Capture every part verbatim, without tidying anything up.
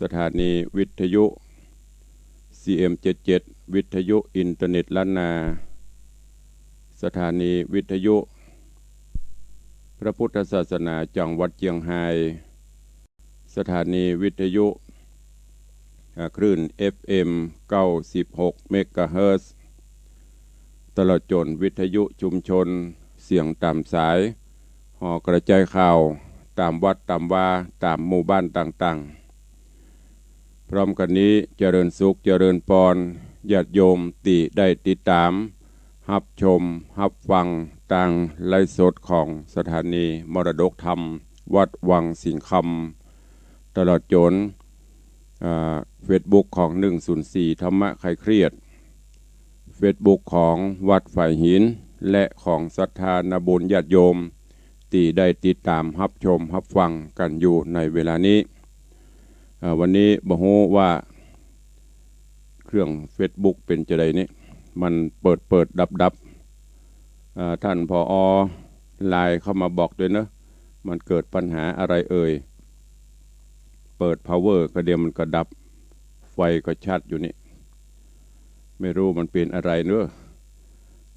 สถานีวิทยุ ซีเอ็มเจ็ดเจ็ด วิทยุอินเทอร์เน็ตล้านนา สถานีวิทยุพระพุทธศาสนาจังหวัดเจียงฮาย สถานีวิทยุ อ่า คลื่น เอฟเอ็ม เก้าสิบหก เมกะเฮิรตซ์ ตลอดจ๋นวิทยุชุมชน เสียงต๋ามสาย หอกระจายข่าว ต๋ามวัดต๋ามวา ต๋ามหมู่บ้านต่างๆ พร้อมกั๋นนี้ เจริญสุข เจริญปอน ญาติโยมตี้ได้ติดต๋าม ฮับชม ฮับฟัง ตางไลฟ์สดของสถานีมรดกธรรม วัดวังสิงห์คำ ตลอดจ๋น อ่า เฟซบุ๊กของ หนึ่งศูนย์สี่ ธรรมะคลายเครียด เฟซบุ๊กของวัดฝายหิน และของศรัทธานาบุญญาติโยม ตี้ได้ติดต๋ามฮับชมฮับฟังกั๋นอยู่ในเวลานี้ อ่า วันนี้บ่ฮู้ว่าเครื่องเฟซบุ๊กเป๋นจาใดนี่ มันเปิดเปิดดับดับ อ่า ท่าน ผอ. ไลน์เข้ามาบอกด้วยเนอะ มันเกิดปัญหาอะไรเอ่ย เปิดพาวเวอร์ก็เดี๋ยวมันก็ดับ ไฟก็ช็อตอยู่นี่ ไม่ฮู้มันเป๋นอะไรเนอะ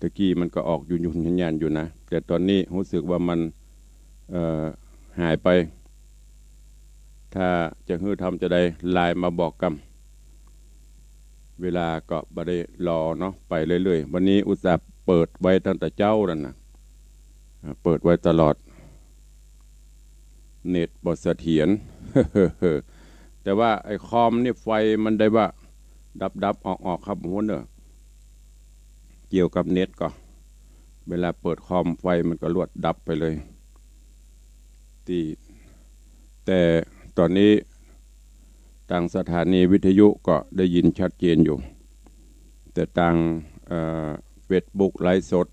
ตะกี้มันก็ออกยุ่นๆ ยันๆ อยู่นะ แต่ต๋อนนี้ฮู้สึกว่ามัน เอ่อ หายไป ถ้าจะหื้อทำจาใด ไลน์มาบอกกำ เวลาก็บ่ได้รอเนาะ ไปเรื่อยๆ วันนี้อุตส่าห์เปิดไว้ตั้งแต่เจ๊านั่นน่ะ อ่า เปิดไว้ตลอด เน็ตบ่เสถียร แต่ว่าไอ้คอมนี่ไฟมันได้ว่าดับๆ ออกๆ ครับ บ่ฮู้เนอะ เกี่ยวกับเน็ตก็ เวลาเปิดคอมไฟมันก็ลวดดับไปเลย ตี้ แต่ต๋อนนี้ตางสถานีวิทยุก็ได้ยินชัดเจนอยู่ แต่ตาง เอ่อ เฟซบุ๊กไลฟ์สด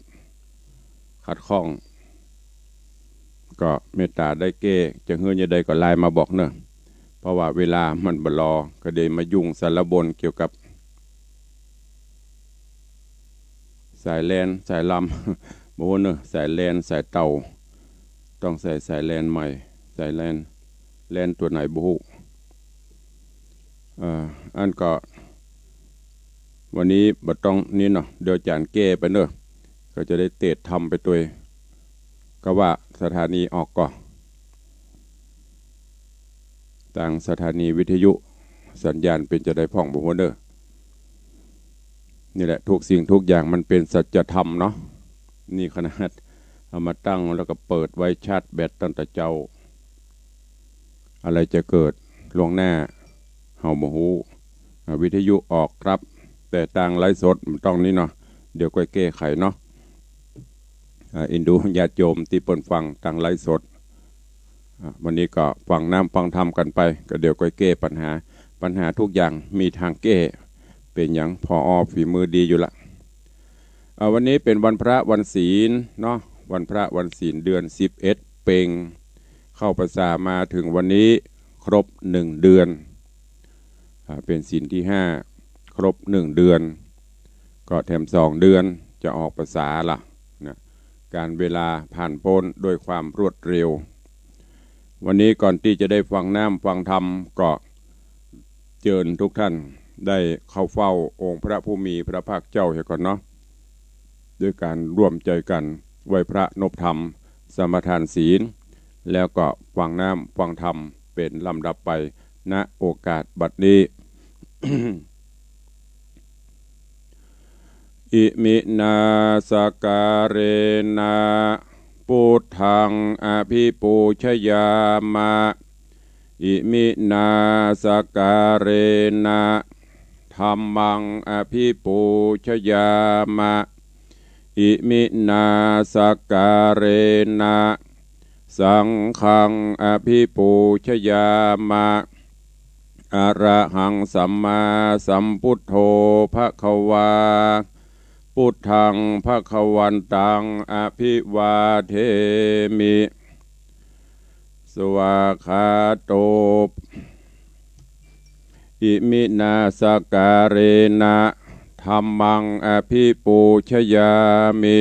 ขัดข้อง ก็เมตต๋าได้แก้ จะหื้อจาใดก็ไลน์มาบอกเนอะ เพราะว่าเวลามันบ่รอ ก็ได้มายุ่งสารบนเกี่ยวกับ สายแลน สายลำ บ่ฮู้เนอะ สายแลน สายเต่า ต้องใส่สายแลนใหม่ สายแลน แลนตั๋วไหนบ่ฮู้ เอ่อ อันก็ วันนี้บ่ต้องนี่เนาะ เดี๋ยวจ๋ารย์แก้ไปเนอะ ก็จะได้เตศน์ทำไปตวย ก็ว่าสถานีออกก่อ ตางสถานีวิทยุ สัญญาณเป๋นจาใดพ่องบ่ฮู้เนอะ นี่แหละ ทุกสิ่งทุกอย่างมันเป๋นสัจธรรมเนาะ นี่ขนาดเอามาตั้งแล้วก็เปิดไว้ชาร์จแบตตั้งแต่เจ๊า อะไรจะเกิดล่วงหน้า เฮาบ่ฮู้ อ่า วิทยุออกครับ แต่ตางไลฟ์สดมันต้องนี่เนาะ เดี๋ยวก้อยแก้ไขเนาะ อ่า อินดูญาติโยมตี้เปิ้นฟังตางไลฟ์สด อ่า วันนี้ก็ฟังน้ำฟังธรรมกั๋นไป ก็เดี๋ยวก้อยแก้ปัญหา ปัญหาทุกอย่างมีตางแก้ เป๋นหยัง ผอ. ฝีมือดีอยู่ละ อ่า วันนี้เป๋นวันพระวันศีลเนาะ วันพระวันศีลเดือนสิบเอ็ดเป็ง เข้าพรรษามาเถิงวันนี้ครบหนึ่งเดือน อ่า เป๋นศีลตี้ห้า ครบหนึ่งเดือน ก็แถมสองเดือนจะออกพรรษาละนะ ก๋าลเวลาผ่านป๊นด้วยความรวดเร็ว วันนี้ก่อนตี้จะได้ฟังน้ำฟังธรรม ก็เจิญทุกท่านได้เข้าเฝ้าองค์พระผู้มีพระภาคเจ้าเหียก่อนเนาะ ด้วยก๋านร่วมใจ๋กั๋นไหว้พระนบธรรม สมาทานศีล แล้วก็ฟังน้ำฟังธรรมเป๋นลำดับไป ณ โอกาสบัดนี้ Iminā sakkārena buddhaṃ abhipūjayāma. Iminā sakkārena dhammaṃ abhipūjayāma. Iminā sakkārena saṅghaṃ abhipūjayāma. Arahaṃ sammāsambuddho bhagavā. Buddhaṃ bhagavantaṃ abhivādemi. Svākkhāto. Iminā sakkārena dhammaṃ abhipūjayāmi.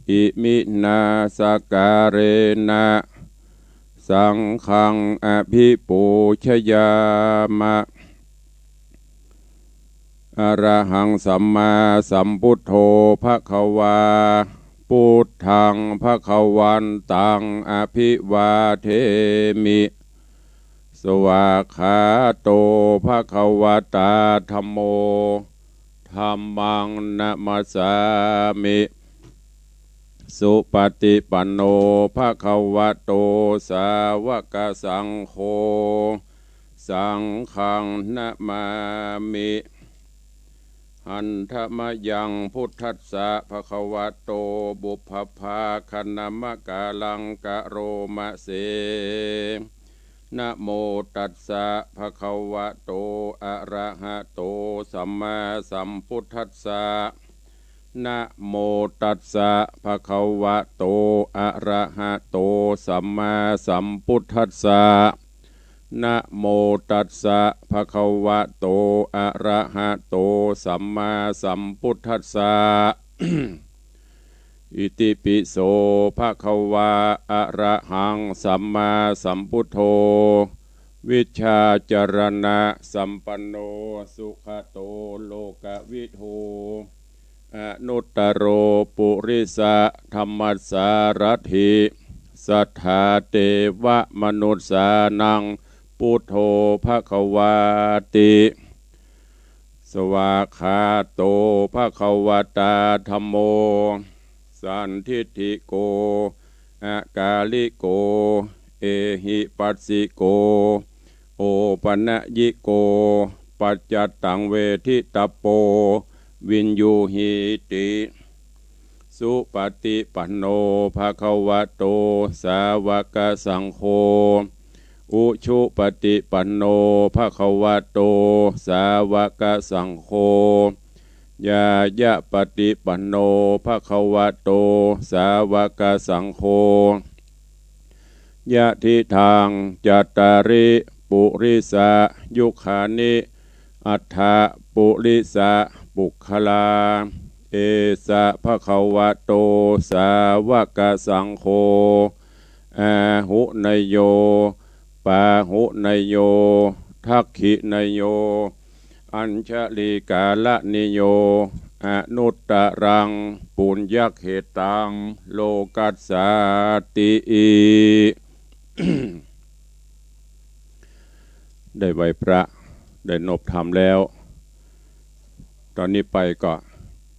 Iminā sakkārena สังฆังอภิปูชยามะ อะระหังสัมมาสัมพุทโธภะคะวา พุทธังภะคะวันตังอภิวาเทมิ สวากขาโตภะคะวะตาธัมโม ธัมมังนะมัสสามิ สุปะติปันโนภะคะวะโต สาวะกะสังโฆ สังฆังนะมามิ หันทะมะยังพุทธัสสะ ภะคะวะโต ปุพพะภาคะนะมะกะลังกะโรมะเส นะโมตัสสะ ภะคะวะโต อะระหะโต สัมมาสัมพุทธัสสะ นะโมตัสสะ ภะคะวะโต อะระหะโต สัมมาสัมพุทธัสสะ นะโมตัสสะ ภะคะวะโต อะระหะโต สัมมาสัมพุทธัสสะ อิติปิโส ภะคะวะ อะระหัง สัมมาสัมพุทโธ วิชชาจารณะสัมปันโน สุขะโต โลกะวิทู อนุตตโร ปุริสะธัมมัสสารัตถิ สัทธาเตวะมนุสสานัง พุทโธ ภะคะวาติ สวากขาโต ภะคะวะตาธัมโม สันทิฏฐิโก อะกาลิโก เอหิปัสสิโก โอปะนะยิโก ปัจจัตตังเวทิตะโป วิญญูหีติ สุปะติปันโน ภะคะวะโต สาวะกะสังโฆ อุชุปะติปันโน ภะคะวะโต สาวะกะสังโฆ ญาญะปะติปันโน ภะคะวะโต สาวะกะสังโฆ ยะทิทัง จัตตาริ ปุริสะยุคานิ อัตถะปุริสะปุคคลา เอสะ ภะคะวะโต สาวะกะสังโฆ อาหุเนยโย ปาหุเนยโย ทักขิเนยโย อัญชลีกาละนิโย อนุตตะรัง ปุญญะเขตัง โลกัสสาติ ได้ไหว้พระ ได้นบธรรมแล้ว ต๋อนนี้ไปก็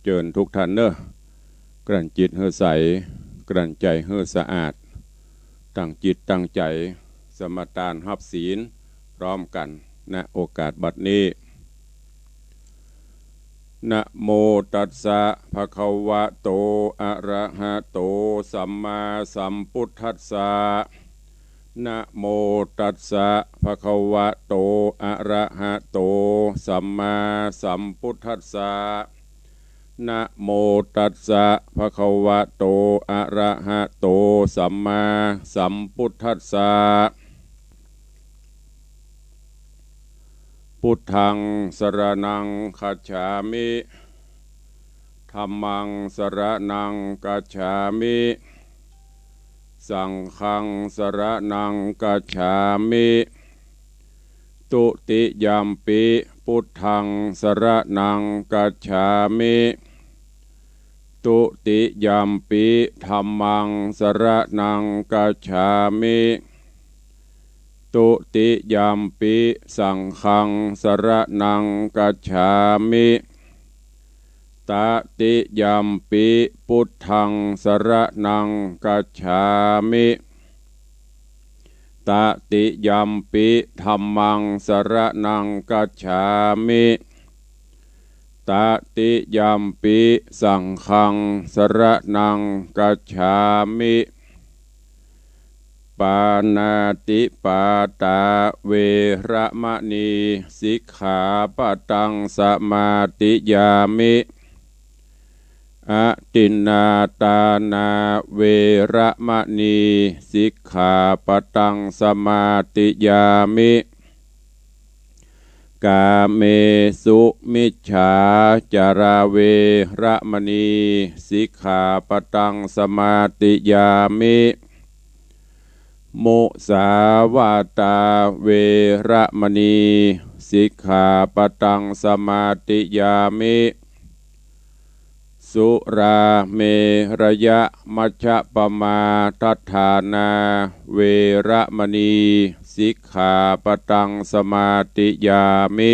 เจิญทุกท่านเนาะ กลั้นจิตหื้อใส กลั้นใจ๋หื้อสะอาด ตั้งจิตตั้งใจ๋ สมาตานฮับศีล พร้อมกั๋น ณ โอกาสบัดนี้ นะโมตัสสะ ภะคะวะโต อะระหะโต สัมมาสัมพุทธัสสะ นะโมตัสสะ ภะคะวะโต อะระหะโต สัมมาสัมพุทธัสสะ นะโมตัสสะ ภะคะวะโต อะระหะโต สัมมาสัมพุทธัสสะ พุทธัง สรณัง คัจฉามิ ธัมมัง สรณัง คัจฉามิ สังฆัง สรณัง คัจฉามิ ทุติยัมปิ พุทธัง สรณัง คัจฉามิ ทุติยัมปิ ธัมมัง สรณัง คัจฉามิ ทุติยัมปิ สังฆัง สรณัง คัจฉามิ ตติยัมปิ พุทธัง สรณัง คัจฉามิ ตติยัมปิ ธัมมัง สรณัง คัจฉามิ ตติยัมปิ สังฆัง สรณัง คัจฉามิ ปาณาติปาตา เวระมะนี สิกขาปะตัง สมาธิยามิ อทินนาทานา เวระมะนี สิกขาปะตัง สมาธิยามิ กาเมสุมิจฉาจารา เวระมะนี สิกขาปะตัง สมาธิยามิ มุสาวาตา เวระมณี สิกขาปะตัง สมาธิยามิ สุราเมรยะมัชฌะปะมาทัฏฐานา เวระมณี สิกขาปะตัง สมาธิยามิ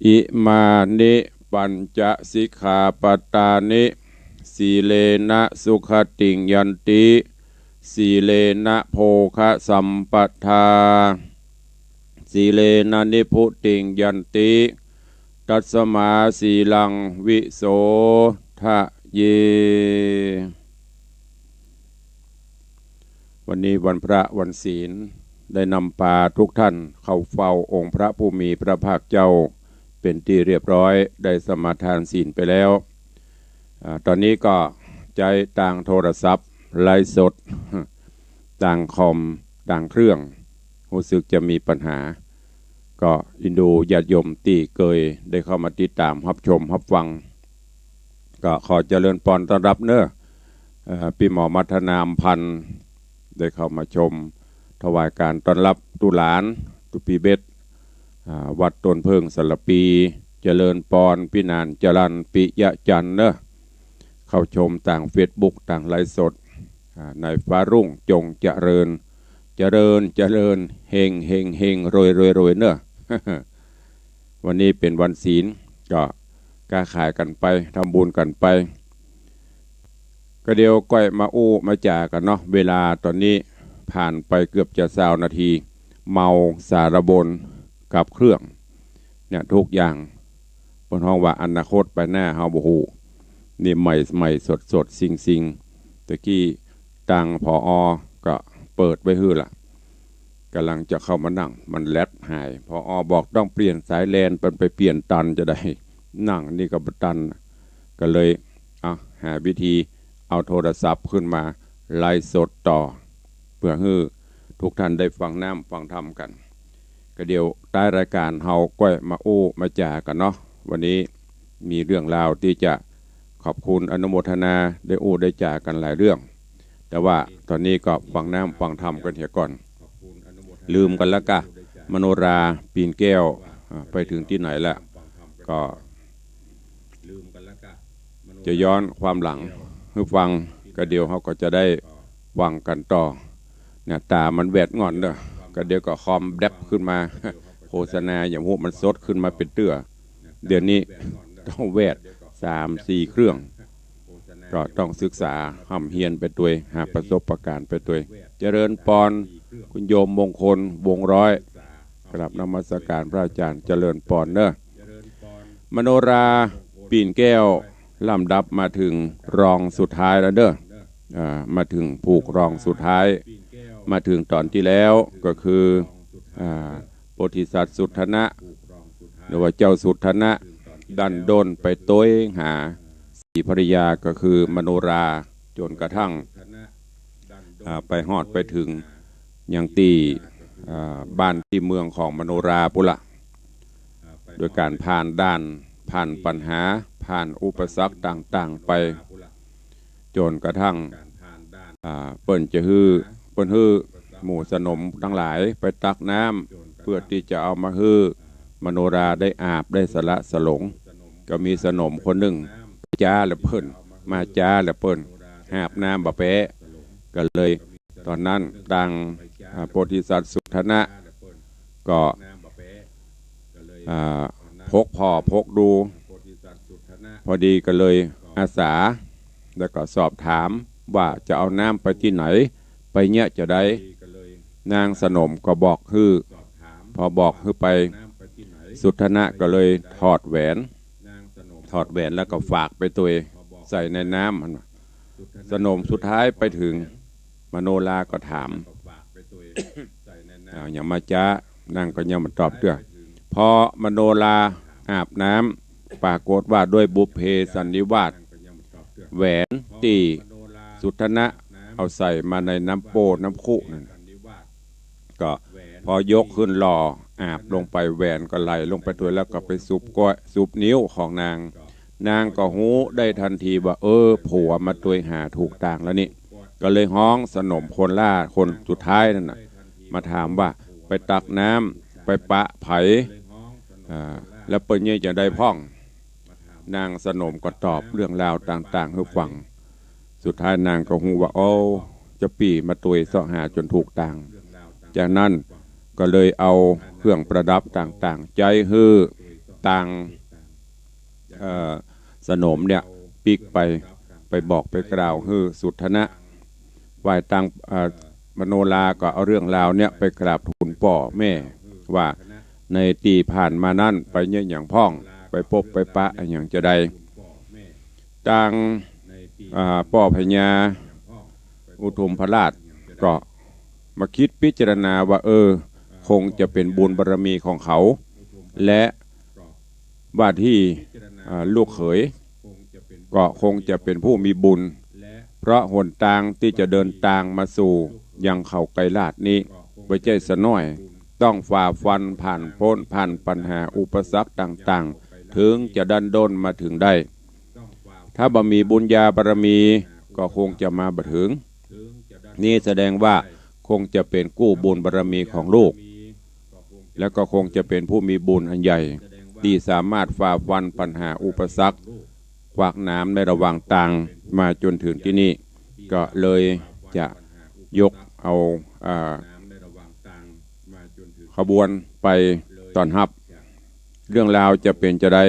อิมานิปัญจสิกขาปะตานิ สีเลนะสุขติงยันติ สีเลนะโภคสัมปทา สีเลนะนิพพุติงยันติ ตัสมาสีลังวิโสทะเย วันนี้วันพระวันศีล ได้นำพาทุกท่านเข้าเฝ้าองค์พระผู้มีพระภาคเจ้า เป็นที่เรียบร้อย ได้สมาทานศีลไปแล้ว อ่า ตอนนี้ก็ใจ๊ตางโทรศัพท์ไลฟ์สด ตางคอม ตางเครื่อง ฮู้สึกจะมีปัญหา ก็เอ็นดูญาติโยมตี้เกยได้เข้ามาติดตามฮับชมฮับฟัง ก็ขอเจริญปอนต้อนฮับเน้อ เอ่อ ปี้หมอมัทนา อำพันธ์ ได้เข้ามาชม ถวายก๋านต้อนฮับตุ๊หลาน ตุ๊ปีเบ็ด อ่า วัดต้นเผิ้งสารภี เจริญปอน ปี้หนาน จรัญ ปิยะจันทร์เน้อ เข้าชมตางเฟซบุ๊ก ตางไลฟ์สด อ่า ในฟ้ารุ่งจงเจริญ เจริญ เจริญ เฮง เฮง เฮง รวย รวย รวยเน้อ วันนี้เป๋นวันศีล ก็ค้าขายกั๋นไป ทำบุญกั๋นไป ก็เดี๋ยวก้อยมาอู้มาจ๋ากั๋นเนาะ เวลาตอนนี้ผ่านไปเกือบจะซาวนาที เมาสารบนกับเครื่อง เนี่ย ทุกอย่าง เปิ้นฮ้องว่าอนาคตไปหน้าเฮาบ่ฮู้ นี่ใหม่ๆ สดๆ ซิงๆ ตะกี้ตาง ผอ ก็เปิดไว้หื้อละ ก่ำลังจะเข้ามานั่ง มันแล็ดหาย ผอ บอกต้องเปลี่ยนสายแลน เปิ้นไปเปลี่ยนตันจะได้ นั่งนี่ก็บ่ตัน ก็เลย เอา หาวิธีเอาโทรศัพท์ขึ้นมาไลฟ์สดต่อ เปื้อหื้อทุกท่านได้ฟังน้ำฟังธรรมกั๋น ก็เดี๋ยวท้ายรายก๋านเฮาก้อยมาอู้มาจ๋ากั๋นเนาะ วันนี้มีเรื่องราวตี้จะขอบคุณอนุโมทนา ได้อู้ได้จ๋ากั๋นหลายเรื่อง แต่ว่าตอนนี้ก็ฟังน้ำฟังธรรมกั๋นเหียก่อน ลืมกั๋นแล้วกะ มโนราปีนแก้ว อ่า ไปเถิงตี้ไหนละ ก็ จะย้อนความหลังหื้อฟัง ก็เดี๋ยวเฮาก็จะได้ฟังกั๋นต่อ เนี่ย ต๋ามันแวดง่อนเน้อ ก็เดี๋ยวก็คอมแบล็บขึ้นมา โฆษณาอย่างพวกมันสดขึ้นมาเป๋นเตื้อ เดี๋ยวนี้ต้องแวดสามสี่เครื่อง ก็ต้องศึกษาฮ่ำเฮียนไปตวย หาประสบการณ์ไปตวย เจริญปอน คุณโยมมงคล วงร้อย กราบนมัสการพระอาจารย์ เจริญปอนเน้อ มโนราปีนแก้ว ลำดับมาเถิงรองสุดท้ายแล้วเน้อ อ่า มาเถิงผูกรองสุดท้าย มาเถิงต๋อนตี้แล้วก็คือ อ่า โพธิสัตว์สุทธนะ หรือว่าเจ้าสุทธนะ ดั้นด้นไปโตยหาสีภรรยาก็คือมโนรา จ๋นกระทั่ง อ่า ไปฮอดไปเถิงยังตี้ อ่า บ้านตี้เมืองของมโนราปู้นละ โดยก๋านผ่านด่าน ผ่านปัญหา ผ่านอุปสรรคต่างๆ ไป จ๋นกระทั่ง อ่า เปิ้นจะหื้อ เปิ้นหื้อหมู่สนมตังหลายไปตักน้ำ เปื้อตี้จะเอามาหื้อมโนราได้อาบได้สละสลง ก็มีสนมคนนึ่ง จ๊าแหละเปิ้น มาจ๊าแหละเปิ้น หาบน้ำบ่แป๊ ก็เลย ต๋อนนั้นตาง อ่า โพธิสัตว์สุทธนะ ก็ อ่า พกผ่อพกดู พอดีก็เลยอาสา แล้วก็สอบถามว่าจะเอาน้ำไปตี้ไหน ไปเยียะจาใด นางสนมก็บอกหื้อ พอบอกหื้อไป สุทธนะก็เลยถอดแหวน ถอดแหวนแล้วก็ฝากไปตวย ใส่ในน้ำหั้น สนมสุดท้ายไปเถิง มโนราก็ถาม อ้าว ยังมาจ๊า นางก็ยังบ่ตอบเตื้อ พอมโนราอาบน้ำ ปรากฏว่าด้วยบุพเพสันนิวาส แหวนตี้สุทธนะเอาใส่มาในน้ำโป้น้ำคุนั่น ก็พอยกขึ้นหล่ออาบลงไป แหวนก็ไหลลงไปตวย แล้วก็ไปสุบก้อยสุบนิ้วของนาง นางก็ฮู้ได้ทันทีว่า เออ ผัวมาตวยหาถูกตางแล้วนี่ ก็เลยฮ้องสนมคนล่าคนสุดท้ายนั่นน่ะ มาถามว่าไปตักน้ำไปปะใผ อ่า แล้วเปิ้นเยียะจะใดพ่อง นางสนมก็ตอบเรื่องราวต่างๆ หื้อฟัง สุดท้ายนางก็ฮู้ว่า โอ้ เจ้าปี้มาตวยเซาะหาจ๋นถูกตาง จากนั้นก็เลยเอาเครื่องประดับต่างๆ ใจ๊หื้อตาง เอ่อ สนมเนี่ยปิ๊กไป ไปบอกไปกล่าวหื้อสุทธนะ ฝ่ายตาง เอ่อ มโนราก็เอาเรื่องราวเนี่ยไปกราบทูลป้อแม่ว่า ในตี้ผ่านมานั้นไปเยียะหยังพ่อง ไปปบไปปะอะหยังจาใด ตาง อ่า ป้อพญาอุทุมพราชก็มาคิดพิจารณาว่า เออ คงจะเป๋นบุญบารมีของเขา และว่าตี้ อ่า ลูกเขย ก็คงจะเป๋นผู้มีบุญ เพราะหนตางตี้จะเดินตางมาสู่ยังเขาไกรลาดนี้ บ่ใจ้สะน้อย ต้องฝ่าฟันผ่านป๊นผ่านปัญหาอุปสรรคต่างๆ เถิงจะดั้นด้นมาเถิงได้ ถ้าบ่มีบุญญาบารมีก็คงจะมาบ่เถิง นี่แสดงว่าคงจะเป๋นกู้บุญบารมีของลูก แล้วก็คงจะเป๋นผู้มีบุญอันใหญ่ ตี้สามารถฝ่าฟันปัญหาอุปสรรค ขวากหนามในระหว่างตางมาจ๋นเถิงตี้นี่ ก็เลยจะยกเอา อ่า ขบวนไปต้อนฮับ เรื่องราวจะเป๋นจาใด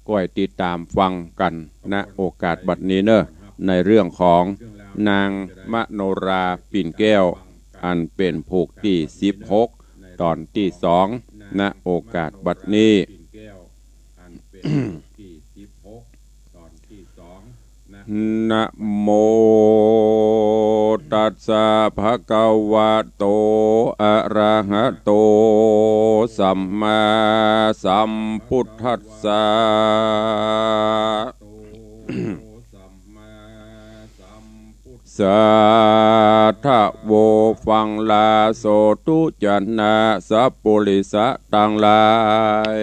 ก้อยติดต๋ามฟังกั๋น ณ โอกาสบัดนี้เน่อ ในเรื่องของนางมโนราปิ่นแก้ว อันเป๋นผูกตี้สิบหก ต๋อนตี้สอง ณ โอกาสบัดนี้ นะโม ตัสสะ ภะคะวะโต อะระหะโต สัมมาสัมพุทธัสสะ สาธะโว ฟังลาโสตุจะนะ สัปปุริสะตังหลาย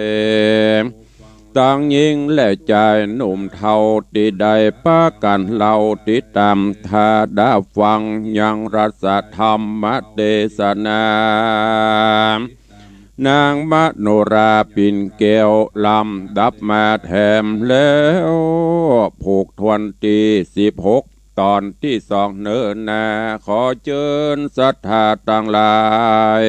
ตังญิงและจายหนุ่มเฒ่า ตี้ได้ปากั๋นเล่าติดต๋ามทาดาฟังยังรัสธรรมเตสนา นางมโนราปิ่นแก้วลำดับมาแถมแล้ว ผูกถ้วนตี้สิบหก ต๋อนตี้สองเน่อนา ขอเจิญศรัทธาตังหลาย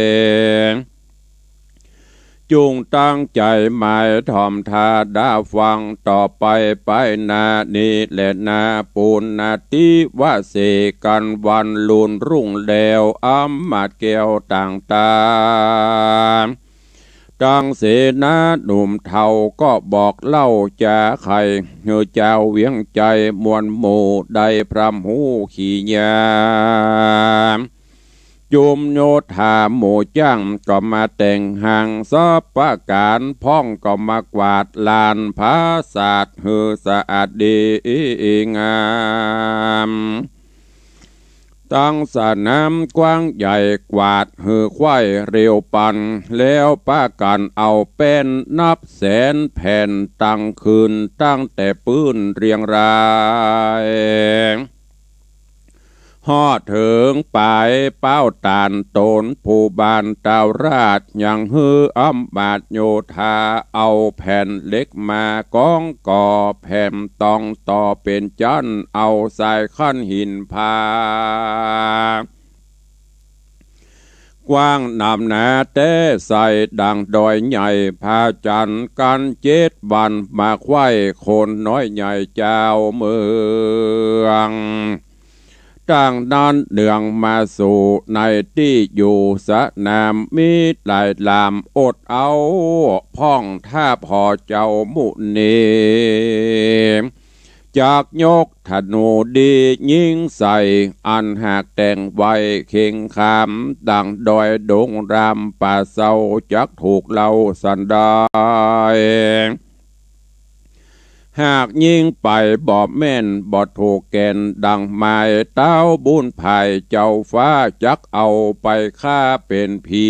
จุ่งตั้งใจ๋หมายถ่อมทาดาฟัง ต่อไปไปหน้านี้แลนา ปุณณาติวเสกั๋น วันลุนรุ่งแล้ว อำมาตย์แก้วต่างต๋า ตังเสนาหนุ่มเฒ่าก็บอกเล่าจ๋าไข หื้อจาวเวียงใจ๋มวลหมู่ได้พร่ำฮู้ขียา จุมโยธาหมู่จ้างก็มาแต่งห้างสัปปะก๋าน พ่องก็มากวาดลานผาสาทหื้อสะอาดดีงาม ตังสนามกว้างใหญ่กวาดหื้อไขว่เร็วปัน แล้วปากั๋นเอาแป้นนับแสนแผ่น ตังคืนตั้งแต่ปื้นเรียงราย ฮอดเถิงป๋ายเป๊าต๋านโต๋น ผู้บ้านตาวราชยังหื้ออำมาตย์โยธา เอาแผ่นเหล็กมากองก่อแผ่นตองต่อเป๋นจั๊น เอาสายขั้นหินพา กว้างหนามหนาแต๊ใส่ดั่งดอยใหญ่ ผาจั๋นกั๋นเจ็ดวัน มาไขว้คนน้อยใหญ่จาวเมือง ตั้งนั้นเนืองมาสู่ในตี้อยู่สนาม มีหลายลามอดเอาพ่อง ถ้าผ่อเจ้ามุนี จักยกธนูดียิงใส่ อันหากแต่งไว้เข่งขาม ดั่งดอยดงรามป่าเซา จักถูกเล่าสันใด หากยิงไปบ่แม่นบ่ถูกแก่น ดั่งหมายเต้าบุญภายเจ้าฟ้า จักเอาไปฆ่าเป๋นผี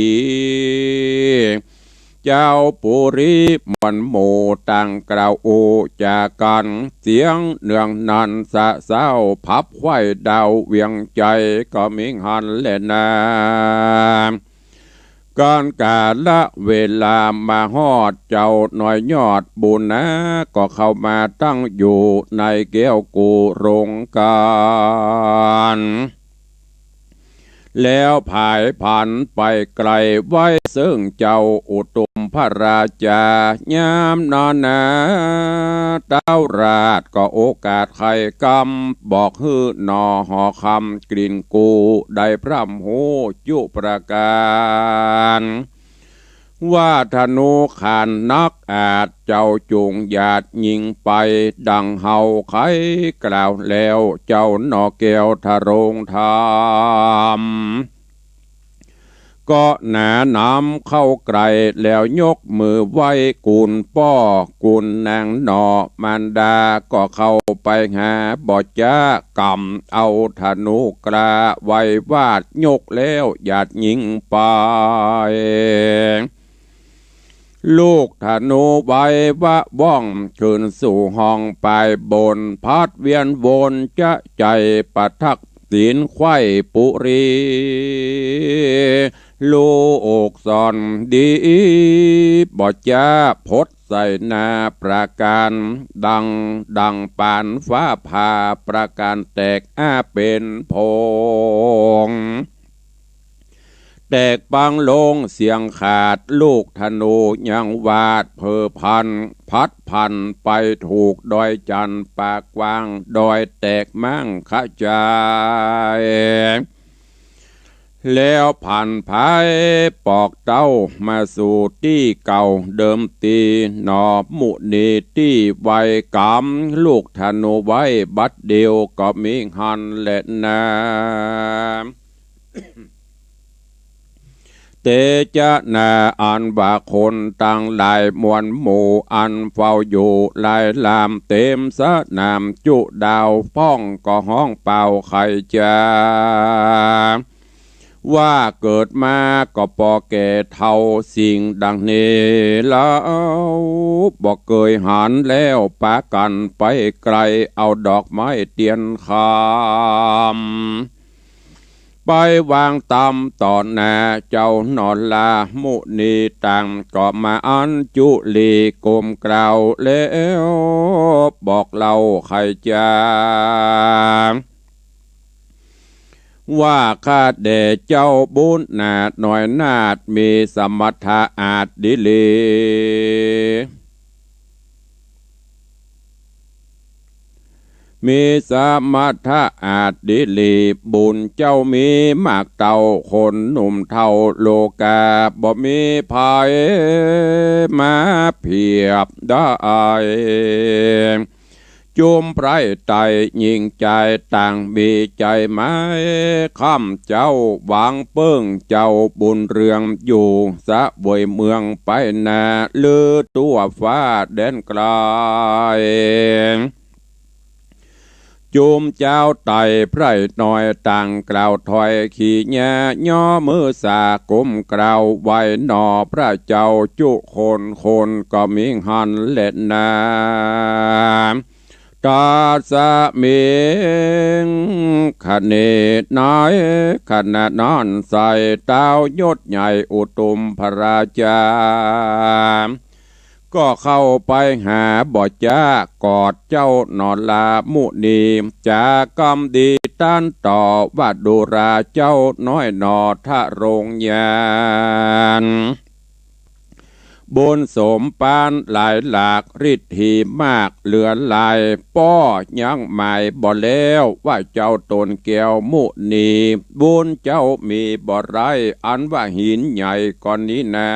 เ จาวปุรีมวลหมู่ต่างกล่าวอู้จ๋ากั๋น เสียงเนืองนันสะเซ้า ผับไขว้ดาวเวียงใจ๋ ก็มีหั้นแลนา ก๋านกาละเวลามาฮอด เจ้าน้อยยอดบุญนา ก็เข้ามาตั้งอยู่ในแก้วกู้โรงก๋าน แล้วผายผันไปไก๋ไว้ เซิ่งเจ้าอุตุมพระราชา ยามนั้นนา ท้าวราชก็โอกาสไขกำ บอกหื้อหน่อหอคำกลิ่นกู้ได้พร่ำฮู้จุประก๋าน ว่าธนูขันนักอาจ เจ้าจุ่งหยาดยิงไป ดังเฮาไขกล่าวแล้ว เจ้าหน่อแก้วทะโรงธรรม ก็หนาหนำเข้าไก๋ แล้วยกมือไหว้กุณป้อกุณนางหน่อ มารดาก็เข้าไปหา บ่จ๊ากำเอาธนูกล้า ไหว้วาดยกแล้วหยาดยิงไป ลูกธนูไหว้วะว่อง ขึ้นสู่ห้องปายบน พัดเวียนวนจะใจ๋ประทักษิณไขว้ปุรี ลูกซ่อนดี บ่จ๊าพดใส่หน้าประก๋าน ดัง ดังปานฟ้าผ่า ประก๋านแตกอ้าเป๋นผง แตกปังลงเสียงขาด ลูกธนูยังวาดเผลอพลัน พัดพลันไปถูกดอยจันทน์ปากกว้าง ดอยแตกม้างขจาย แล้วผันผายปอกเต๊ามาสู่ตี้เก่าเดิมที หน่อมุนีตี้ไหว้กำ ลูกธนูไหว้บัดเดียว ก็มีหั้นแลนา เตจะนาอันว่าคนตังหลายมวลหมู่ อันเฝ้าอยู่หลายลาม เต็มสนามจุดาวพ่อง ก็ฮ้องเป่าไขจ๋า ว่าเกิดมาก็ปอแก่เฒ่า สิ่งดังนี้เล่าบ่เกยหัน แล้วปากั๋นไปไก๋ เอาดอกไม้เตียนคำ ไปวางต๋ามต่อหน้าเจ้าหน่อลามุนี ต่างก็มาอัญจุลีก้มกราบแล้ว บอกเล่าไขจ๋า ว่าข้าแด่เจ้าบุญนาถน้อยนาถ มีสมรรถะอาจดีหลี มีสมรรถะอาจดีหลี บุญเจ้ามีมากเต้า คนหนุ่มเฒ่าโลกา บ่มีใผมาเปียบได้ จุมไพร่ไต้หญิงจาย ต่างมีใจ๋หมาย ค้ำเจ้าหวังเปิ้ง เจ้าบุญเรืองอยู่ เสวยเมืองไปหน้า ลือทั่วฟ้าแดนไก๋ จุมจาวไต้ไพร่น้อย ต่างกล่าวถ้อยขี้แย้ ย่อมือสาก้มกราบไหว้หน่อพระเจ้าจุคน คนก็มีหั้นแลนา ตัสมิง ขเณ ในขณะนั้นไส้ ท้าวยศใหญ่อุตุมพระราชา ก็เข้าไปหาบ่จ๊ากอดเจ้าหน่อลามุนี จ๋ากำดีต้านต่อว่า ดูราเจ้าน้อยหน่อทะโรงญาณ บุญสมปานหลายหลาก ฤทธีมากเหลือหลาย ป้อยังหมายบ่แล้ว ว่าเจ้าต๋นแก้วมุนี บุญเจ้ามีบ่ไร้ อันว่าหินใหญ่ก้อนนี้นา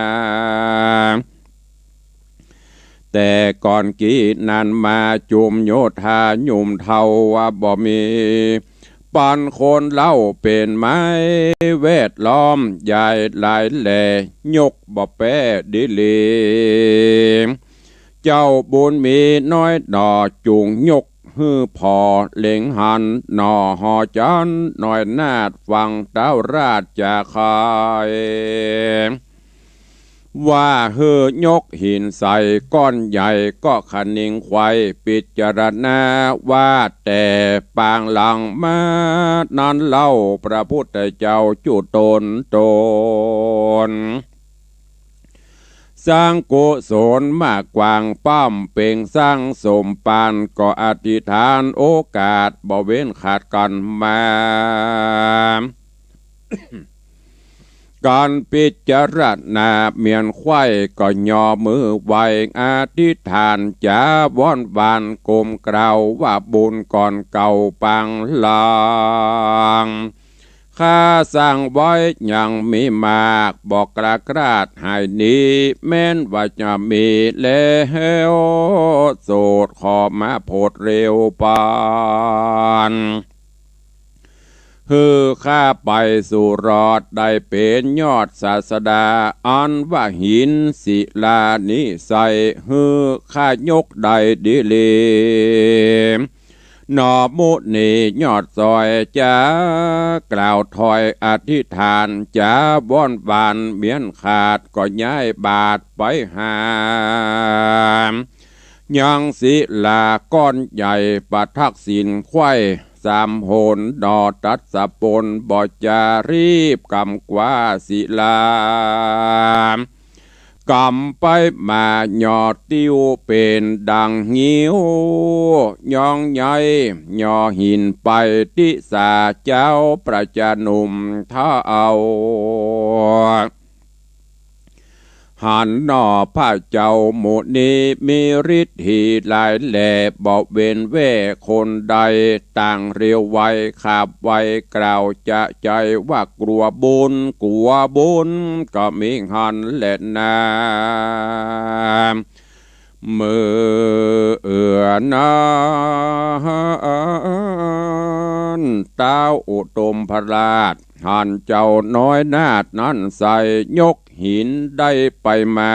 แต่ก่อนกี้นั้นมา จุมโยธาหนุ่มเฒ่าว่าบ่มี ปันคนเล่าเป๋นไม้แวดล้อม ใหญ่หลายแหล่ ยกบ่แป๊ดีหลี เจ้าบุญมีน้อยหน่อ จุ่งยกหื้อผ่อเล็งหัน หน่อหอจันทน์น้อยนาถ ฟังท้าวราชจาไข ว่าหื้อยกหินใส่ก้อนใหญ่ก็คะนิงไขว่พิจารณาว่าแต่ปางหลังมานั้นเล่า พระพุทธเจ้าจุตนตน สร้างกุศลมากกว้างป้อมเป่งสร้างสมปานก็อธิษฐานโอกาสบ่เว้นขาดกั๋นมา กั๋นพิจารณาเมียนไขว้ก็ย่อมือไหว้อธิษฐานจ๋าวอนวานก้มกราบว่าบุญก่อนเก่าปางหลัง ข้าสร้างไว้ยังมีมาก บ่กล้าคลาดหายหนี แม้นว่าจะมีแล้วโสดขอมาโผดเร็วปาน หื้อข้าไปสู่รอดได้เป๋นยอดศาสดา อันว่าหินศิลานิไสย หื้อข้ายกได้ดีหลี หนอมุนียอดซอยจ๋า กล่าวถอยอธิษฐานจ๋าวอนวานเมียนขาดก็ย้ายบาทไปหา ยังศิลาก้อนใหญ่ประทักษิณไขว้สามหน หนอตัดสะปนบ่จารีบกำกว้าศิลา กำไปมาหย่อติ้วเป๋นดังงิ้ว ย่องใหญ่หย่อหินไปติสาเจ้าพระจาหนุ่มเฒ่า หันหนอพระเจ้ามุนีมีฤทธิหลายแหล่ บ่เว้นแว่คนใด ต่างเร็วไวขาบไว กล่าวจะใจ๋ว่ากลัวบุญ กลัวบุญก็มีหันแหละนา เมื่อเอือนั้น ท้าวอุทุมพราชหันเจ้าน้อยนาถนั้นใส่ยกหินได้ไปมา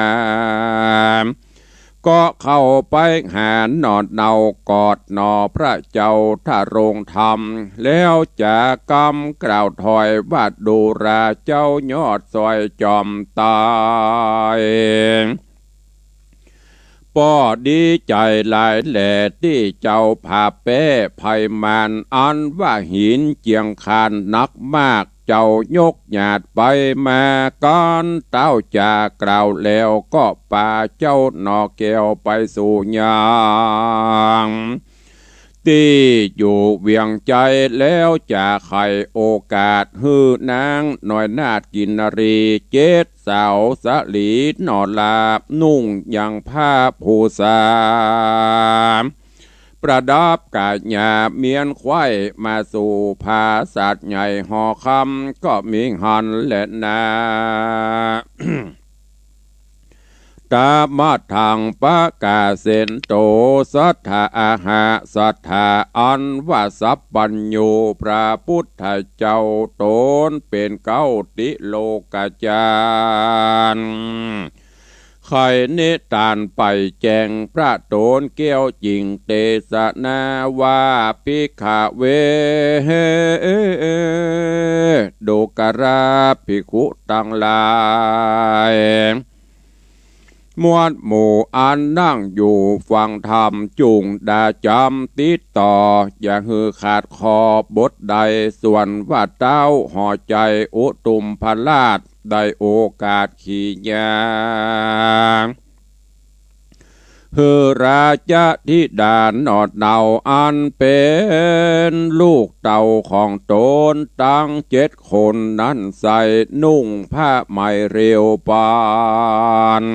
ก็เข้าไปหาหนอเนา กอดหนอพระเจ้าทรงธรรม แล้วจ๋ากำกล่าวถอยว่าดูราเจ้ายอดซอยจอมตาย ป้อดีใจ๋หลายแหล่ตี้เจ้าผ่าแป๊ไพมาน อันว่าหินเจียงคานหนักมาก เจ้ายกหยาดไปมา กั๋นเต้าจ๋ากล่าวแล้วก็ปาเจ้าหนอแก้วไปสู่ยัง ตี้อยู่เวียงใจ๋ แล้วจ๋าไขโอกาสหื้อนางน้อยนาถกินนรี เจ็ดสาวสะหลีหนอลาบ นุ่งยังผ้าภูษา ประดับกายาเมียนไขว้ มาสู่ผาสาทใหญ่หอคำ ก็มีหันแหละนา ตามาทังปะกาเสนโต สัทธาอาหะ สัทธาอันว่าสัพพัญญู พระพุทธเจ้าตนเป๋นเก๊าติโลกจารย์ ไขนิทานไปแจ้งพระตนแก้วจริง เตสนาว่า ภิกขะเว ดูกราภิกขุตังหลาย มวลหมู่อันนั่งอยู่ฟังธรรม จุ่งดาจ๋ำติดต่อ อย่าหื้อขาดข้อบทใด ส่วนว่าเต๊าหอใจ๋อุทุมพราช ได้โอกาสขี่ยา หื้อราชธิดาหนอเนาอันเป๋นลูกเต้าของตนตังเจ็ดคนนั้นใส่นุ่งผ้าไหมเรียวปาน